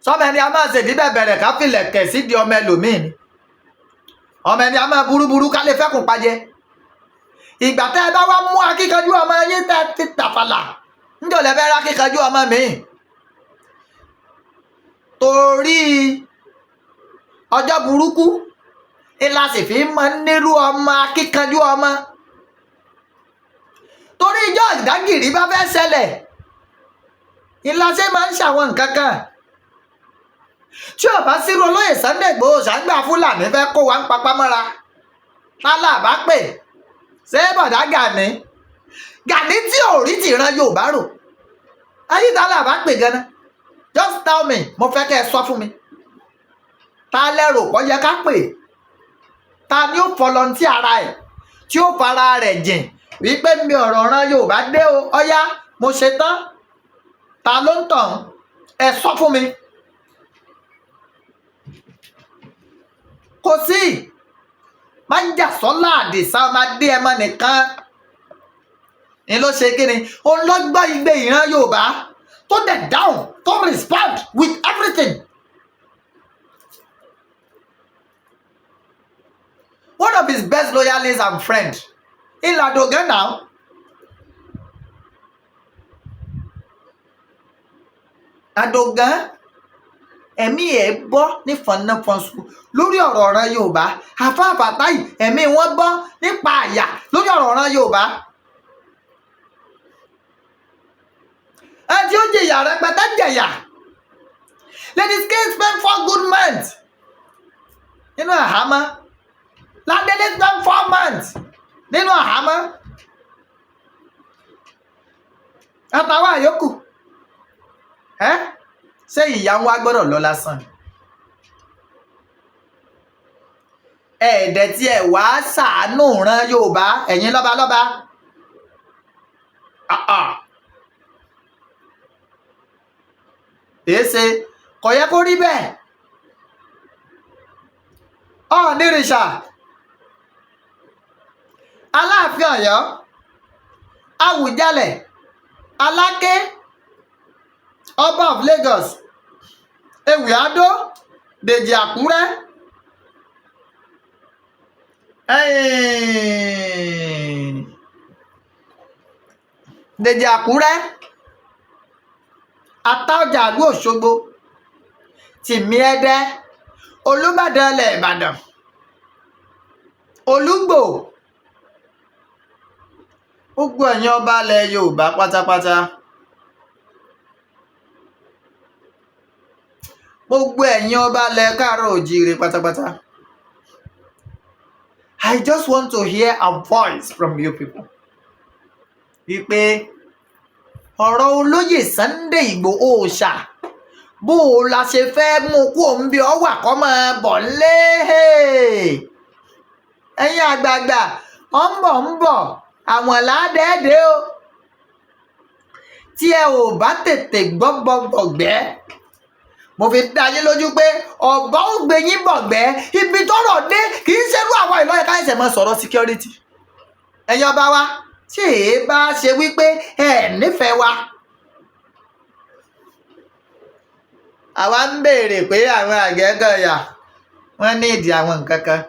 Sọmọ ẹni a máa ṣèdí bẹ́ẹ̀ bẹ̀rẹ̀ ká filẹ̀ kẹ̀ sídìí ọmọ ẹlòmíì ni, ọmọ ẹni a máa burúburú ká lè fẹ́kùn pajẹ. Ìgbà tẹ́ ẹ bá wá mú akíkanjú ọmọ yín tẹ́ ti tàfàlà, níjọ́ lẹ fẹ́ rá akíkanjú ọmọ mi, torí ọjọ́ burúkú ńlá sì fi máa ń nírú ọmọ akíkanjú ọmọ, torí ìjọ ìdágìrì bá fẹ́ ṣẹlẹ̀ ńlá ṣe máa ń ṣàwọn nǹkan kan. Tí ó bá sírú olóyè Sunday Igboho ṣàgbà Fúlàní fẹ́ kó wa ń papá mọ́ra, tálà bá pè ṣé bọ̀dá Gani, Gani tí ò rí tìran Yorùbá rò ayé, tálà bá pè ganan? Just tell me, mo fẹ́ kẹ́ ẹ sọ fún mi, ta lẹ́rò kọ́ yẹ ká pè? Ta ni ó volunteer ara ẹ̀ tí ó fara rẹ̀ jìn wípé mi ọ̀rọ̀ ran Yorùbá dé o, ọ̀yá mo ṣe tán? Ta ló ń tàn? Ẹ sọ fún mi. Kò sí Májàsọ́lá Àdìsá ọmọdé ẹmọ nìkan ni ló ṣe kí ni òun lọ gbọ́ igbe ìran Yorùbá tó dẹ̀ down tó respond with everything. One of his best loyalists and friend Ìlàdògán now. Àdògán ẹ̀mí ẹ̀ bọ́ ní fọnáfọnṣu lórí ọ̀rọ̀ ọ̀ràn Yorùbá. Àfáà Fàtáì ẹ̀mí wọn bọ́ nípa àyà lórí ọ̀rọ̀ ọ̀ràn Yorùbá. Ẹni tí ó jìyà rẹpẹtẹ jẹ̀yà. Lady K spent 4 good months nínú àhámọ́. Ládélé spent 4 months nínú àhámọ́. Àtàwọn àyókù. Ẹ́ ṣé ìyá wa gbọ́dọ̀ lọ lásán ni? Ẹ̀ẹ́dẹ̀ tí ẹ̀ wá ṣàánú ran Yorùbá ẹ̀yin lọ́balọ́ba. Èéṣe kò yẹ kó rí bẹ́ẹ̀. Ọ̀nìrìṣà, Aláàfin Ọ̀yọ́, Àwùjalẹ̀, Aláké, Ọba of Lagos, Ewì Adó, Dèjì Àkúrẹ́, Dèjì Àkúrẹ́, Àtaọ́jà ìlú Òṣogbo, Tìmí Ẹdẹ, Olúbàdàn ilẹ̀ Ìbàdàn, Olúgbò, gbogbo ẹ̀yin ọba ilẹ̀ Yorùbá pátápátá, gbogbo ẹ̀yin ọba ilẹ̀ káàárọ̀ òjíire pátápátá. I just want to hear a voice from you people wípé ọ̀rọ̀ olóyè Sunday Ìgbòho Òòṣà, bó o la ṣe fẹ́ mú kú òun bí ọ wà kọ́ máa bọ̀ ńlé. Ẹ̀yin àgbààgbà, ọ̀ ń bọ̀ ń bọ̀, àwọn làádẹ́ẹ̀dẹ́ o. Tí ẹ ò bá tètè gbọ́ bọ̀gbẹ́, mo fi dá yín lójú pé ọ̀bọ ó gbé yín bọ̀gbẹ́. Ibi tọ́rọ̀ dé, kì í ṣerú àwa ìlọ́yẹ ká ẹsẹ̀ máa sọ̀rọ̀ security. Ẹ̀yin ọba wa, tí èé bá ṣe wípé ẹ nífẹ̀ẹ́ wa, àwa ń béèrè pé àwọn Àgbẹ̀kọ̀yà wọ́n ní ìdí àwọn nǹkan kan,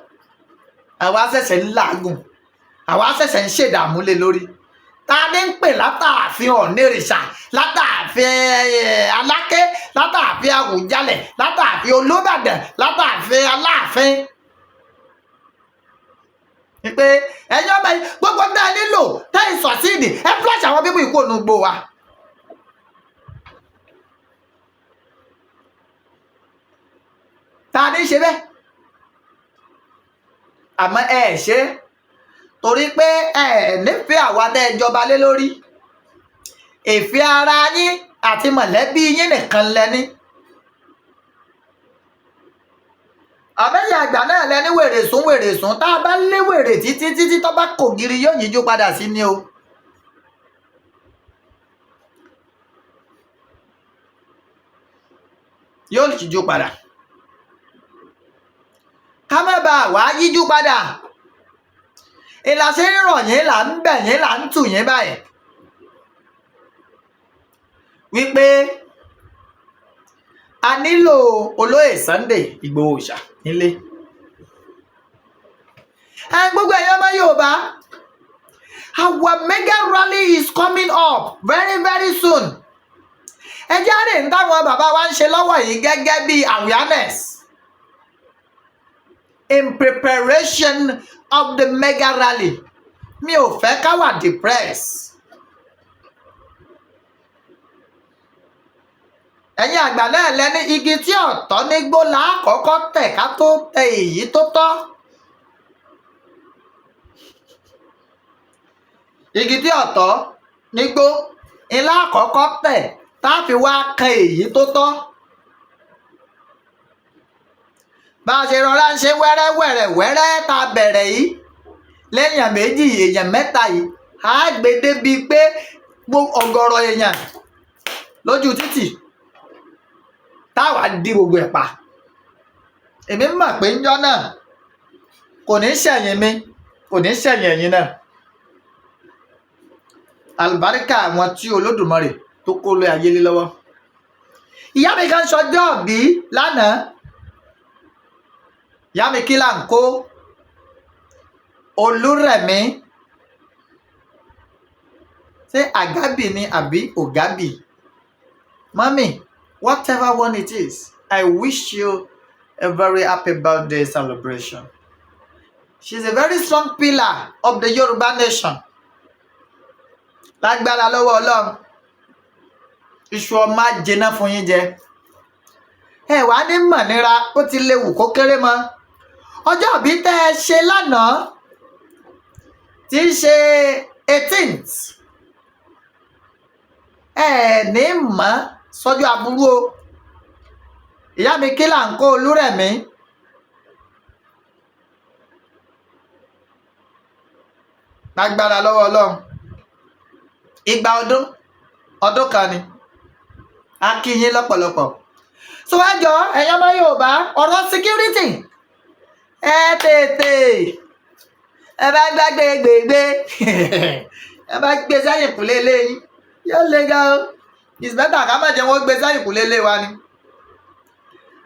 àwa ṣẹ̀ṣẹ̀ ń làágùn, àwa ṣẹ̀ṣẹ̀ ń ṣèdààmú lé lórí. Ta ni ń pè látààfin Ọ̀nìrìṣà, látààfin Aláké, látààfin Àwùjalẹ̀, látààfin Olúbàdàn, látààfin Aláàfin, pé ẹ̀yin ọmọ yìí, gbogbo tá ẹ nílò tẹ́ ẹ sọ̀síìdì, ẹ flush àwọn bíbí ìkó ònú gbò wa. Ta ni ṣe bẹ́ẹ̀? Àmọ́ ẹ ṣe torí pé ẹ nífẹ̀ẹ́ àwa tẹ́ ẹ jọba lé lórí. Ìfẹ́ ara yín àti mọ̀lẹ́bí yín nìkan lẹ́ní. Àbẹ́yẹ àgbà náà lẹ́ní wèrè sún wèrè sún. Tá a bá lé wèrè títí títí, tó bá kò giri, yóò yíjú padà sí ni o. Yóò yíjú padà. Ká má bàa wá yíjú padà ìlàsẹ̀ ń rọ̀ yín, là ń bẹ̀ yín, là ń tù yín báyìí wípé a nílò olóyè Sunday Ìgbòho Òòṣà nílé. Ẹ gbogbo ẹ̀yin ọmọ Yorùbá, our mega rally is coming up very very soon. Ẹ jáde ń táwọn bàbá wa ń ṣe lọ́wọ́ yìí gẹ́gẹ́ bí awareness in preparation of the mega rally. Mi ò fẹ́ ká wà depressed. Ẹ̀yin àgbà náà lẹ́ní igi tí ọ̀tọ́ nígbó lákọ̀ọ́kọ́ tẹ̀ ká tó tẹ èyí tó tọ́. Igi tí ọ̀tọ́ nígbó ńlá àkọ́kọ́ tẹ̀ tá a fi wá kan èyí tó tọ́. Bá a ṣe rọra ń ṣe wẹ́rẹ́ wẹ̀rẹ̀ wẹ́rẹ́ tá a bẹ̀rẹ̀ yìí lẹ́yìn méjì, èèyàn mẹ́ta yìí, á gbé débi pé ọ̀gọ̀rọ̀ èèyàn lójú títì táwa dí gbogbo ẹ̀ pa. Èmi mọ̀ pé ńjọ́ náà kò ní ṣẹ̀yìn mi, kò ní ṣẹ̀yìn ẹ̀yin náà. Àlùbáríkà àwọn tí Olódùmarè tó kó lé ayé lé lọ́wọ́. Ìyá mi kan ṣọjọ́ bí lánàá. Ìyá mi kí là ń kó Olúrẹ̀mí, ṣé Àgábì ni àbí Ògábì? Mummy, whatever one it is, I wish you a very happy birthday celebration. She's a very strong pillar of the Yoruba nation. Lágbára lọ́wọ́ Ọlọ́run, iṣu ọmọ á jiná fún yín jẹ. Ẹ wàá ní mọ̀nira ó ti léwu kó kéré mọ́. Ọjọ́ ìbí tẹ́ ẹ ṣe lánàá, tí í ṣe 18th, ẹ ní mọ̀ sọ́jọ́ aburú o. Ìyá mi kí là ń kó Olúrẹ̀mí. Lágbára lọ́wọ́ Ọlọ́run, igba ọdún ọdún kan ni. A kí yín lọ́pọ̀lọpọ̀. So ẹ jọ, ẹ̀yin ọmọ Yorùbá, ọ̀rọ̀ security, ẹ tètè, ẹ bá gbàgbé gbègbè, ẹ bá gbé sẹ́yìn kùlé lẹ́yìn, yóò le gan o. It's better ká má jẹ́ wọ́n gbé sẹ́yìnkùlé lé wa ni.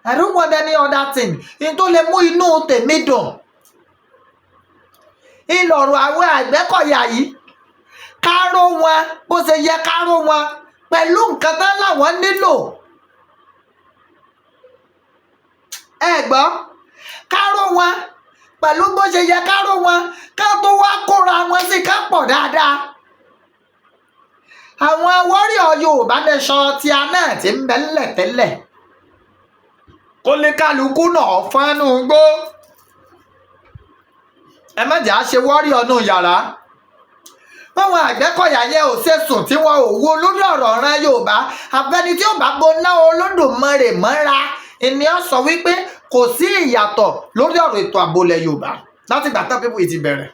I don't want any other thing in tó lè mú inú tèmi dùn. Ìlọ̀rọ̀ àwọn Àgbẹ̀kọ̀yà yìí, káró wọn bó ṣe yẹ, káró wọn pẹ̀lú nǹkan tán láwọn nílò. Ẹ gbọ́, káró wọn pẹ̀lú bó ṣe yẹ káró wọn, ká tó wá kóra wọn sí, ká pọ̀ dáadáa. Àwọn warrior Yorùbá Nation tí a náà ti ń bẹ ńlẹ̀ tẹ́lẹ̀, kó lè kálukú náà fọ́nú gbó. Ẹ má jẹ́ à ṣe warrior nù yàrá. Báwọn Àgbẹ̀kọ̀yà yẹn ò ṣe sùn tí wọn ò wo lórí ọ̀rọ̀ ọ̀ràn Yorùbá, àfẹni tí ó bá boná Olódùmarè mọ́ra ènìyàn sọ wípé kò sí ìyàtọ̀ lórí ọ̀rọ̀ ètò ààbò ilẹ̀ Yorùbá láti ìgbà tán people yìí ti bẹ̀rẹ̀.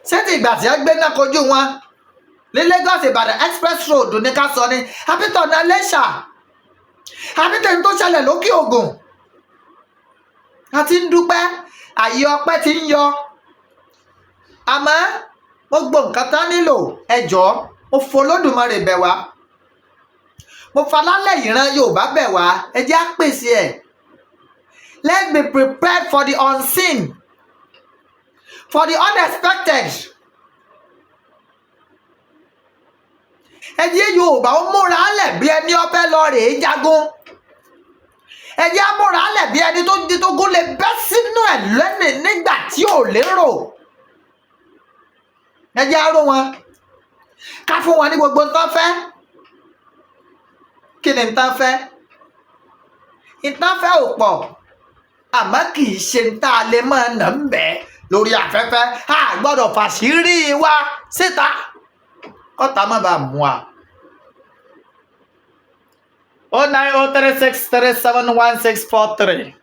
Ṣé ti ìgbà tí wọ́n gbé náà kojú wọn ní Lagos Ìbàdàn Express Road ní ká sọ ni, àbí tọ̀nà Iléṣà, àbí tẹ̀yìn tó ṣẹlẹ̀ lókè Ògùn? A ti ń dúpẹ́, àyè ọpẹ́ ti ń yọ, àmọ́ gbogbo nǹkan tán nílò, ẹ jọ̀ọ́, mo fọlọ́dùmarè bẹ̀ wá, mo falálẹ̀ ìran Yorùbá bẹ̀ wá, ẹ jẹ́ á pèsè ẹ̀. Let's be prepared for the unseen, for the unexpected. Ẹ jẹ́ Yorùbá ó múra lẹ̀ bí ẹni ọbẹ̀ lọ rèé jagun. Ẹ jẹ́ á múra lẹ̀ bí ẹni tó di tó gún lè bẹ́ sínú ẹ̀ lẹ́nìí nígbà tí ò lérò. Ẹ jẹ́ á ró wọn, ká fún wọn ní gbogbo nǹkan fẹ́. Kí ni nǹkan fẹ́? Nǹkan fẹ́ ò pọ̀, àmọ́ kì í ṣe ń tá a lè máa nà ń bẹ́ lórí afẹ́fẹ́. A gbọ́dọ̀ fàṣírí wa síta kọ́ta má bàa mú wa. 09036371643,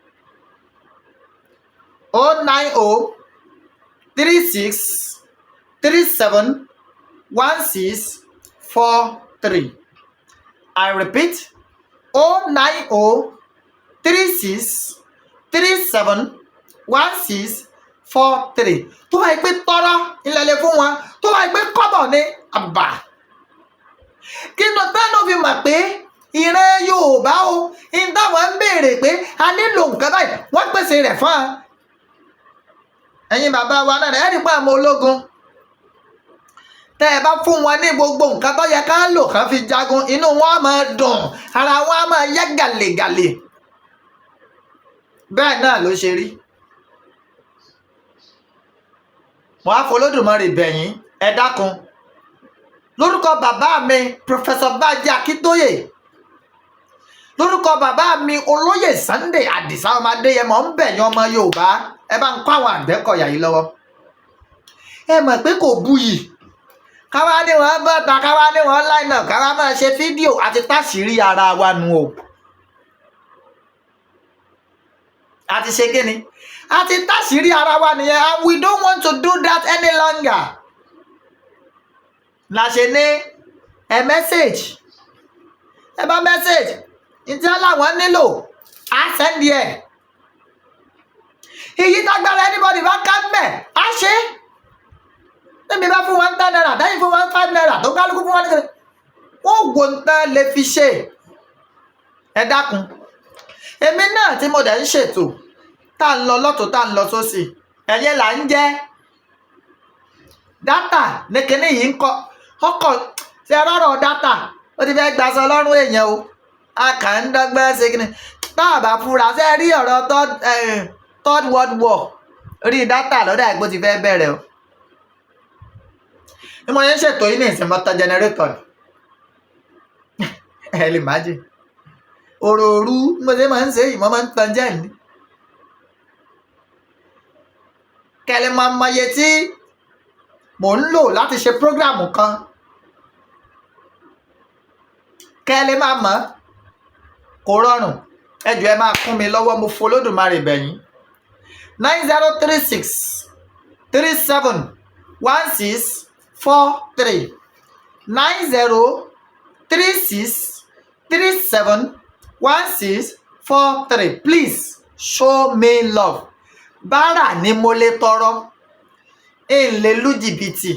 09036371643. I repeat, 09036371643. Tó bá yẹ pé tọ́rọ́ ilẹ̀ lè fún wọn, tó bá yẹ pé kọ́bọ̀ ní àbà, kí ló tánú fi mọ̀ pé ìran Yorùbá o ń táwọn ń béèrè pé a nílò nǹkan báyìí, wọ́n pèsè rẹ̀ fún wa. Ẹ̀yin bàbá wa náà, ẹ rí pé àwọn ológun, tẹ́ ẹ bá fún wọn ní gbogbo nǹkan tó yẹ ká lò kán fi jagun, inú wọn á máa dùn, ara wọn á máa yá gàlègàlè. Bẹ́ẹ̀ náà ló ṣe rí. Mo á fọlọ́dùmarè bẹ̀yìn, ẹ dákun, lórúkọ bàbá mi Professor Bánjí Akíntóyè, lórúkọ bàbá mi olóyè Sunday Àdìsá ọmọ Adéyẹmọ, ń bẹ̀yìn ọmọ Yorùbá, ẹ bá ń kó àwọn Àgbẹ̀kọ̀yà yìí lọ́wọ́. Ẹ mọ̀ pé kò buyì káwá ní wọn bọ́ta, káwá ní wọn line up, káwá máa ṣe fídíò àti táṣìírí ara wa nu o. Àti ṣe kí ni, àti táṣìírí ara wa nìyẹn, and we don't want to do that any longer. La ṣe ní ẹ message, ẹ bá message ntí aláwọ̀ nílò, á send ẹ̀. Èyí tágbára anybody bá ká mẹ́, á ṣe é. Tẹ́mi bá fún wọn ₦10, dáyìn fún wọn ₦5, tó kálukú fún wọn ní kẹlẹ́, wọ́n wò ń tán lè fi ṣe. Ẹ dákun, èmi náà tí mo dẹ̀ ń ṣètò, tá ń lọ lọ́tún, tá ń lọ sósì, ẹ̀yẹ là ń jẹ́ data ní kinní yìí ń kọ ọkọ̀ ṣe rọ́rọ̀ data, ó ti fẹ́ gbaṣọ lọ́rùn èèyàn o. A kàn ń dọ́gbọ́n ṣe kinní tá a bá fura ṣe rí ọ̀rọ̀ third world war orí data lọ́dà ìgbó ti fẹ́ bẹ̀rẹ̀ o. Bí mo ṣe ń ṣètò yìí ní ìsìn, mọ́tò generator ni. Ẹ lè má jì òròòru bí mo ṣe máa ń ṣe yìí, mo máa ń tan jẹ́ ní. Kẹ́lẹ́ máa mọye tí mò ń lò láti ṣe program kan, kẹ́lẹ́ máa mọ̀ kò rọrùn. Ẹ jọ̀ọ́, ẹ máa kún mi lọ́wọ́, mo fọlọ́dùmarè bẹ̀yìn. 9036371643, 9036371643. Please show me love. Báárà ni mo lè tọrọ, n lè lu jìbìtì,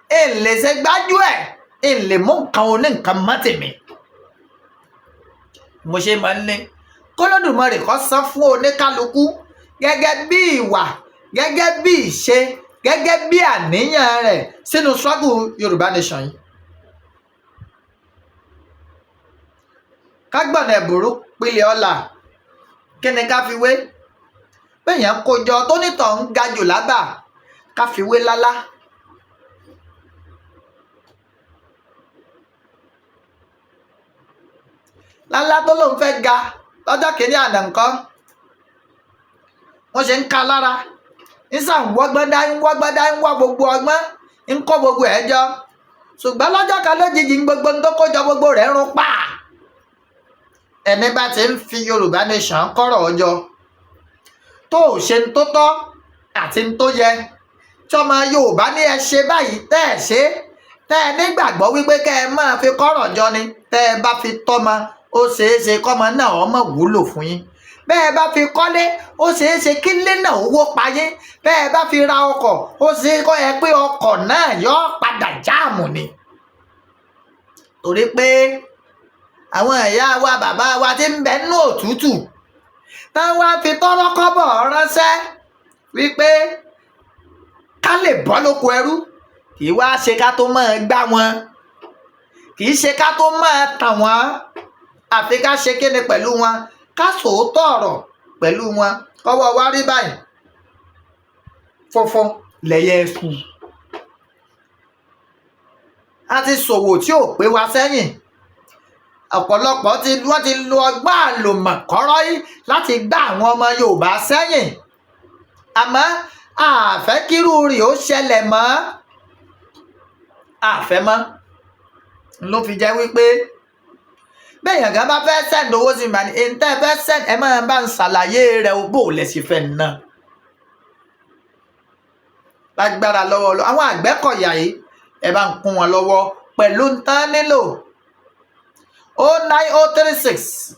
n lè ṣe gbájú ẹ̀. Ń lè mú nǹkan oníǹkan mọ́ tèmi. Mo ṣe máa ń ní k'Olódùmarè kó san fún oníkálukú gẹ́gẹ́ bí ìwà, gẹ́gẹ́ bí ìṣe, gẹ́gẹ́ bí àníyàn rẹ̀ sínú struggle Yorùbá Nation yìí. Ká gbọ̀nà ẹ̀bùrú pilẹ̀ ọlà, kí ni ká fi wé? Béèyàn kójọ tó nítọ̀ ń ga jù lábà, ká fi wé lálá. Lálá tó lóun fẹ́ ga lọ́jọ́ kìíní àná ńkọ́, wọ́n ṣe ń ka lára, ń sàn wọ́gbọ́n dá, ń wọ́gbọ́n dá, ń wá gbogbo ọgbọ́n, ń kó gbogbo ẹ̀ jọ. Ṣùgbọ́n lọ́jọ́ kan lójijì ń gbogbo ń tó kó jọ gbogbo rẹ̀ ń run pa. Ẹni bá ti ń fi Yorùbá Nation kọ́rọ̀ ọjọ́ tó ò ṣe ń tó tọ́ àti ń tó yẹ, tọmọ Yorùbá ní ẹ ṣe báyìí tẹ́ ẹ ṣe, tẹ́ ẹ nígbàgbọ́ wípé kẹ́ ẹ máa fi kọ́rọ̀ jọ ni, tẹ́ ẹ bá fi tọ́mọ, ó ṣeé ṣe kọ́mọ náà ọmọ wúlò fún yín. Bẹ́ẹ̀ bá fi kọ́lé, ó ṣeé ṣe kílé náà owó pa yín. Bẹ́ẹ̀ bá fi ra ọkọ̀, ó ṣeé kọ́ ẹ pé ọkọ̀ náà yọ padà jáàmù ni. Torí pé àwọn ìyá wa, bàbá wa ti ń bẹ nínú òtútù, táwọn á fi tọ́rọ́ kọ́bọ̀ ránṣẹ́ wípé ká lè bọ́ lóko ẹrú, kì í wá ṣe ká tó máa gbá wọn, kì í ṣe ká tó máa tàn wọ́n, àfi ká ṣe kíni pẹ̀lú wọn, ká sòótọ́ ọ̀rọ̀ pẹ̀lú wọn, kọ́wọ́ wa rí báyìí funfun lẹ̀yẹ ẹ̀sù. A ti ṣòwò tí ò pé wa sẹ́yìn. Ọ̀pọ̀lọpọ̀ tí wọ́n ti lo ọgbọ́n àlòmọ̀kọ́rọ́ yìí láti gbá àwọn ọmọ Yorùbá sẹ́yìn. Àmọ́ àfẹ́ kírú rẹ̀ ó ṣẹlẹ̀ mọ́. Àfẹ́ mọ́. Ló fi jẹ́ wípé bẹ́ẹ̀yàn gan bá fẹ́ send owó sí mi, ní tẹ́ ẹ fẹ́ send, ẹ máa bá ń ṣàlàyé rẹ̀ o, bó lẹ̀ sì fẹ́ ná. Lágbára lọ́wọ́ lọ, àwọn Àgbẹ̀kọ̀yà yìí, ẹ bá ń kún wọn lọ́wọ́ pẹ̀lú ntán nílò. 09036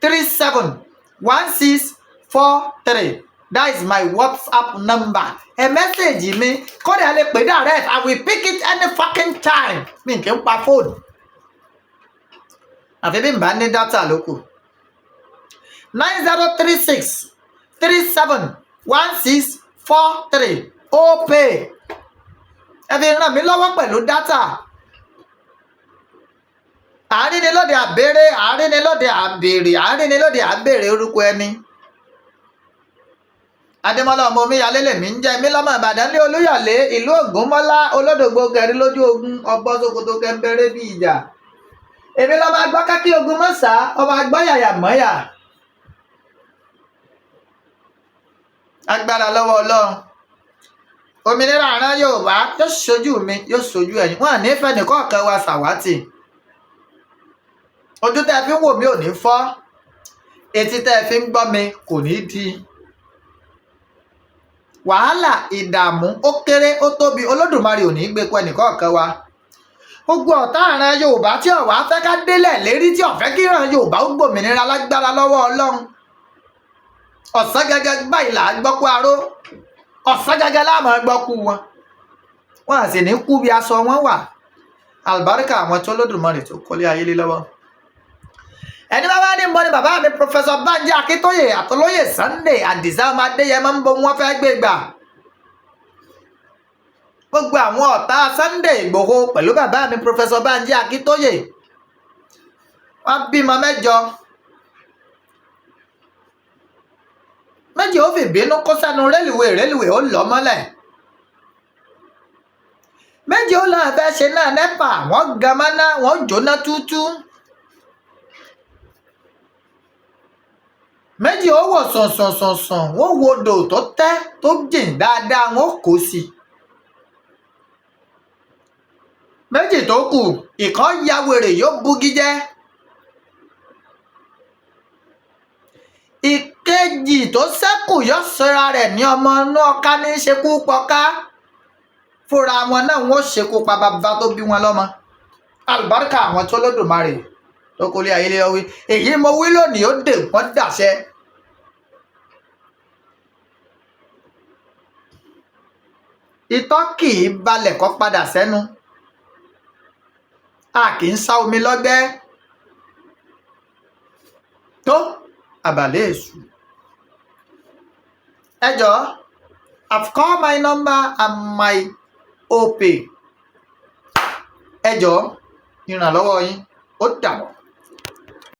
37 16 43. That is my WhatsApp number. Ẹ message mi, kódà lè pè direct, I will pick it any fucking time. Mi kì í pa fóònù. Àfi bí n bá ní data ló kù. 9036 37 16 43 Opay. Ẹ fi ràn mí lọ́wọ́ pẹ̀lú data. Àárín ni lóde àbèrè, àárín ni lóde àbèrè, àárín ni lóde àbèrè orúkọ ẹni. Adémọ́lá ọmọ Omíyalé lèmi ń jẹ́, mi lọ́mọ Ìbàdàn ní Olúyọ̀lé, ìlú Ògúnmọ́lá, olódògbò kẹrin lójú ogun, ọgbọ́n Sókótó kẹńbẹrẹ bí ìjà. Èmi lọ́mọ agbọ́ kákí ogun mọ́sá, ọmọ agbọ́ yàyà mọ́yà. Agbára lọ́wọ́ Ọlọ́run. Òmìnira àrán Yorùbá yóò ṣojú mi, yóò ṣojú ẹ̀yin. Wọ́n à ní fẹ́ nìkọ̀ọ̀kan wa ṣàwátì. Ojú tẹ́ ẹ fi ń wò mí ò ní fọ́, etí tẹ́ ẹ fi ń gbọ́ mi kò ní di. Wàhálà, ìdààmú, ó kéré, ó tóbi, Olódùmarè ò ní gbé kọ ẹnìkọ̀ọ̀kan wa. Gbogbo ọ̀tá àrán Yorùbá tí ó wá fẹ́ ká délẹ̀ lérí, tí ó fẹ́ kí ìran Yorùbá ó gbòmìnira lágbára lọ́wọ́ Ọlọ́run. Ọ̀sán gẹ́gẹ́ báyìí là á gbọ́ kú aró, ọ̀sán gẹ́gẹ́ láàmú gbọ́ kú wọn. Wọ́n à sì ní kú bí aṣọ wọn wà. Àlùbáríkà àwọn tó Olódùmarè tó kọ́lé ayé lé lọ́wọ́. Ẹni bá wá ní mọ́ ni bàbá mi Professor Banji Akíntóyè àtọlóyè Sunday Àdìsá ọmọ Adéyẹmọ ń bo wọn fẹ́ gbé gbà. Gbogbo àwọn ọ̀tá Sunday Ìgbòho pẹ̀lú bàbá mi Professor Banji Akíntóyè, wọ́n bímọ mẹ́jọ. Méjì ó fi bínú kó sẹ́nu rélùwé, rélùwé ó lọ́ mọ́lẹ̀. Méjì ó lọ́ọ́ fẹ́ ṣe náà nẹ́pà, wọ́n gan mọ́ná, wọ́n jóná túútúú. Méjì ó wò sùnsùnsùnsùn, wọ́n wo odò tó tẹ́ tó jìn dáadáa, wọ́n kó sí i. Méjì tó kù, ìkan ya wèrè yóò bugi jẹ́. Ìkejì tó ṣẹ́kù yóò sọra rẹ̀ ní ọmọ inú ọká ní í ṣekú pọká. Fúnra wọn náà wọ́n ṣekú pa bàbá tó bí wọn lọ́mọ. Àlùbáríkà àwọn tó Olódùmarè tó kólé ayé lé wí. Èyí mo wí lónìí, ó dè wọ́n dàṣẹ. Itọ́ kì í balẹ̀ kó padà sẹ́nu. A kì í sá omi lọ́gbẹ́ tó àbàlẹ̀ èṣù. Ẹ jọ̀ọ́, I've called my number and my OPay. Ẹ jọ̀ọ́, ìrànlọ́wọ́ yín. Ó dàbọ̀.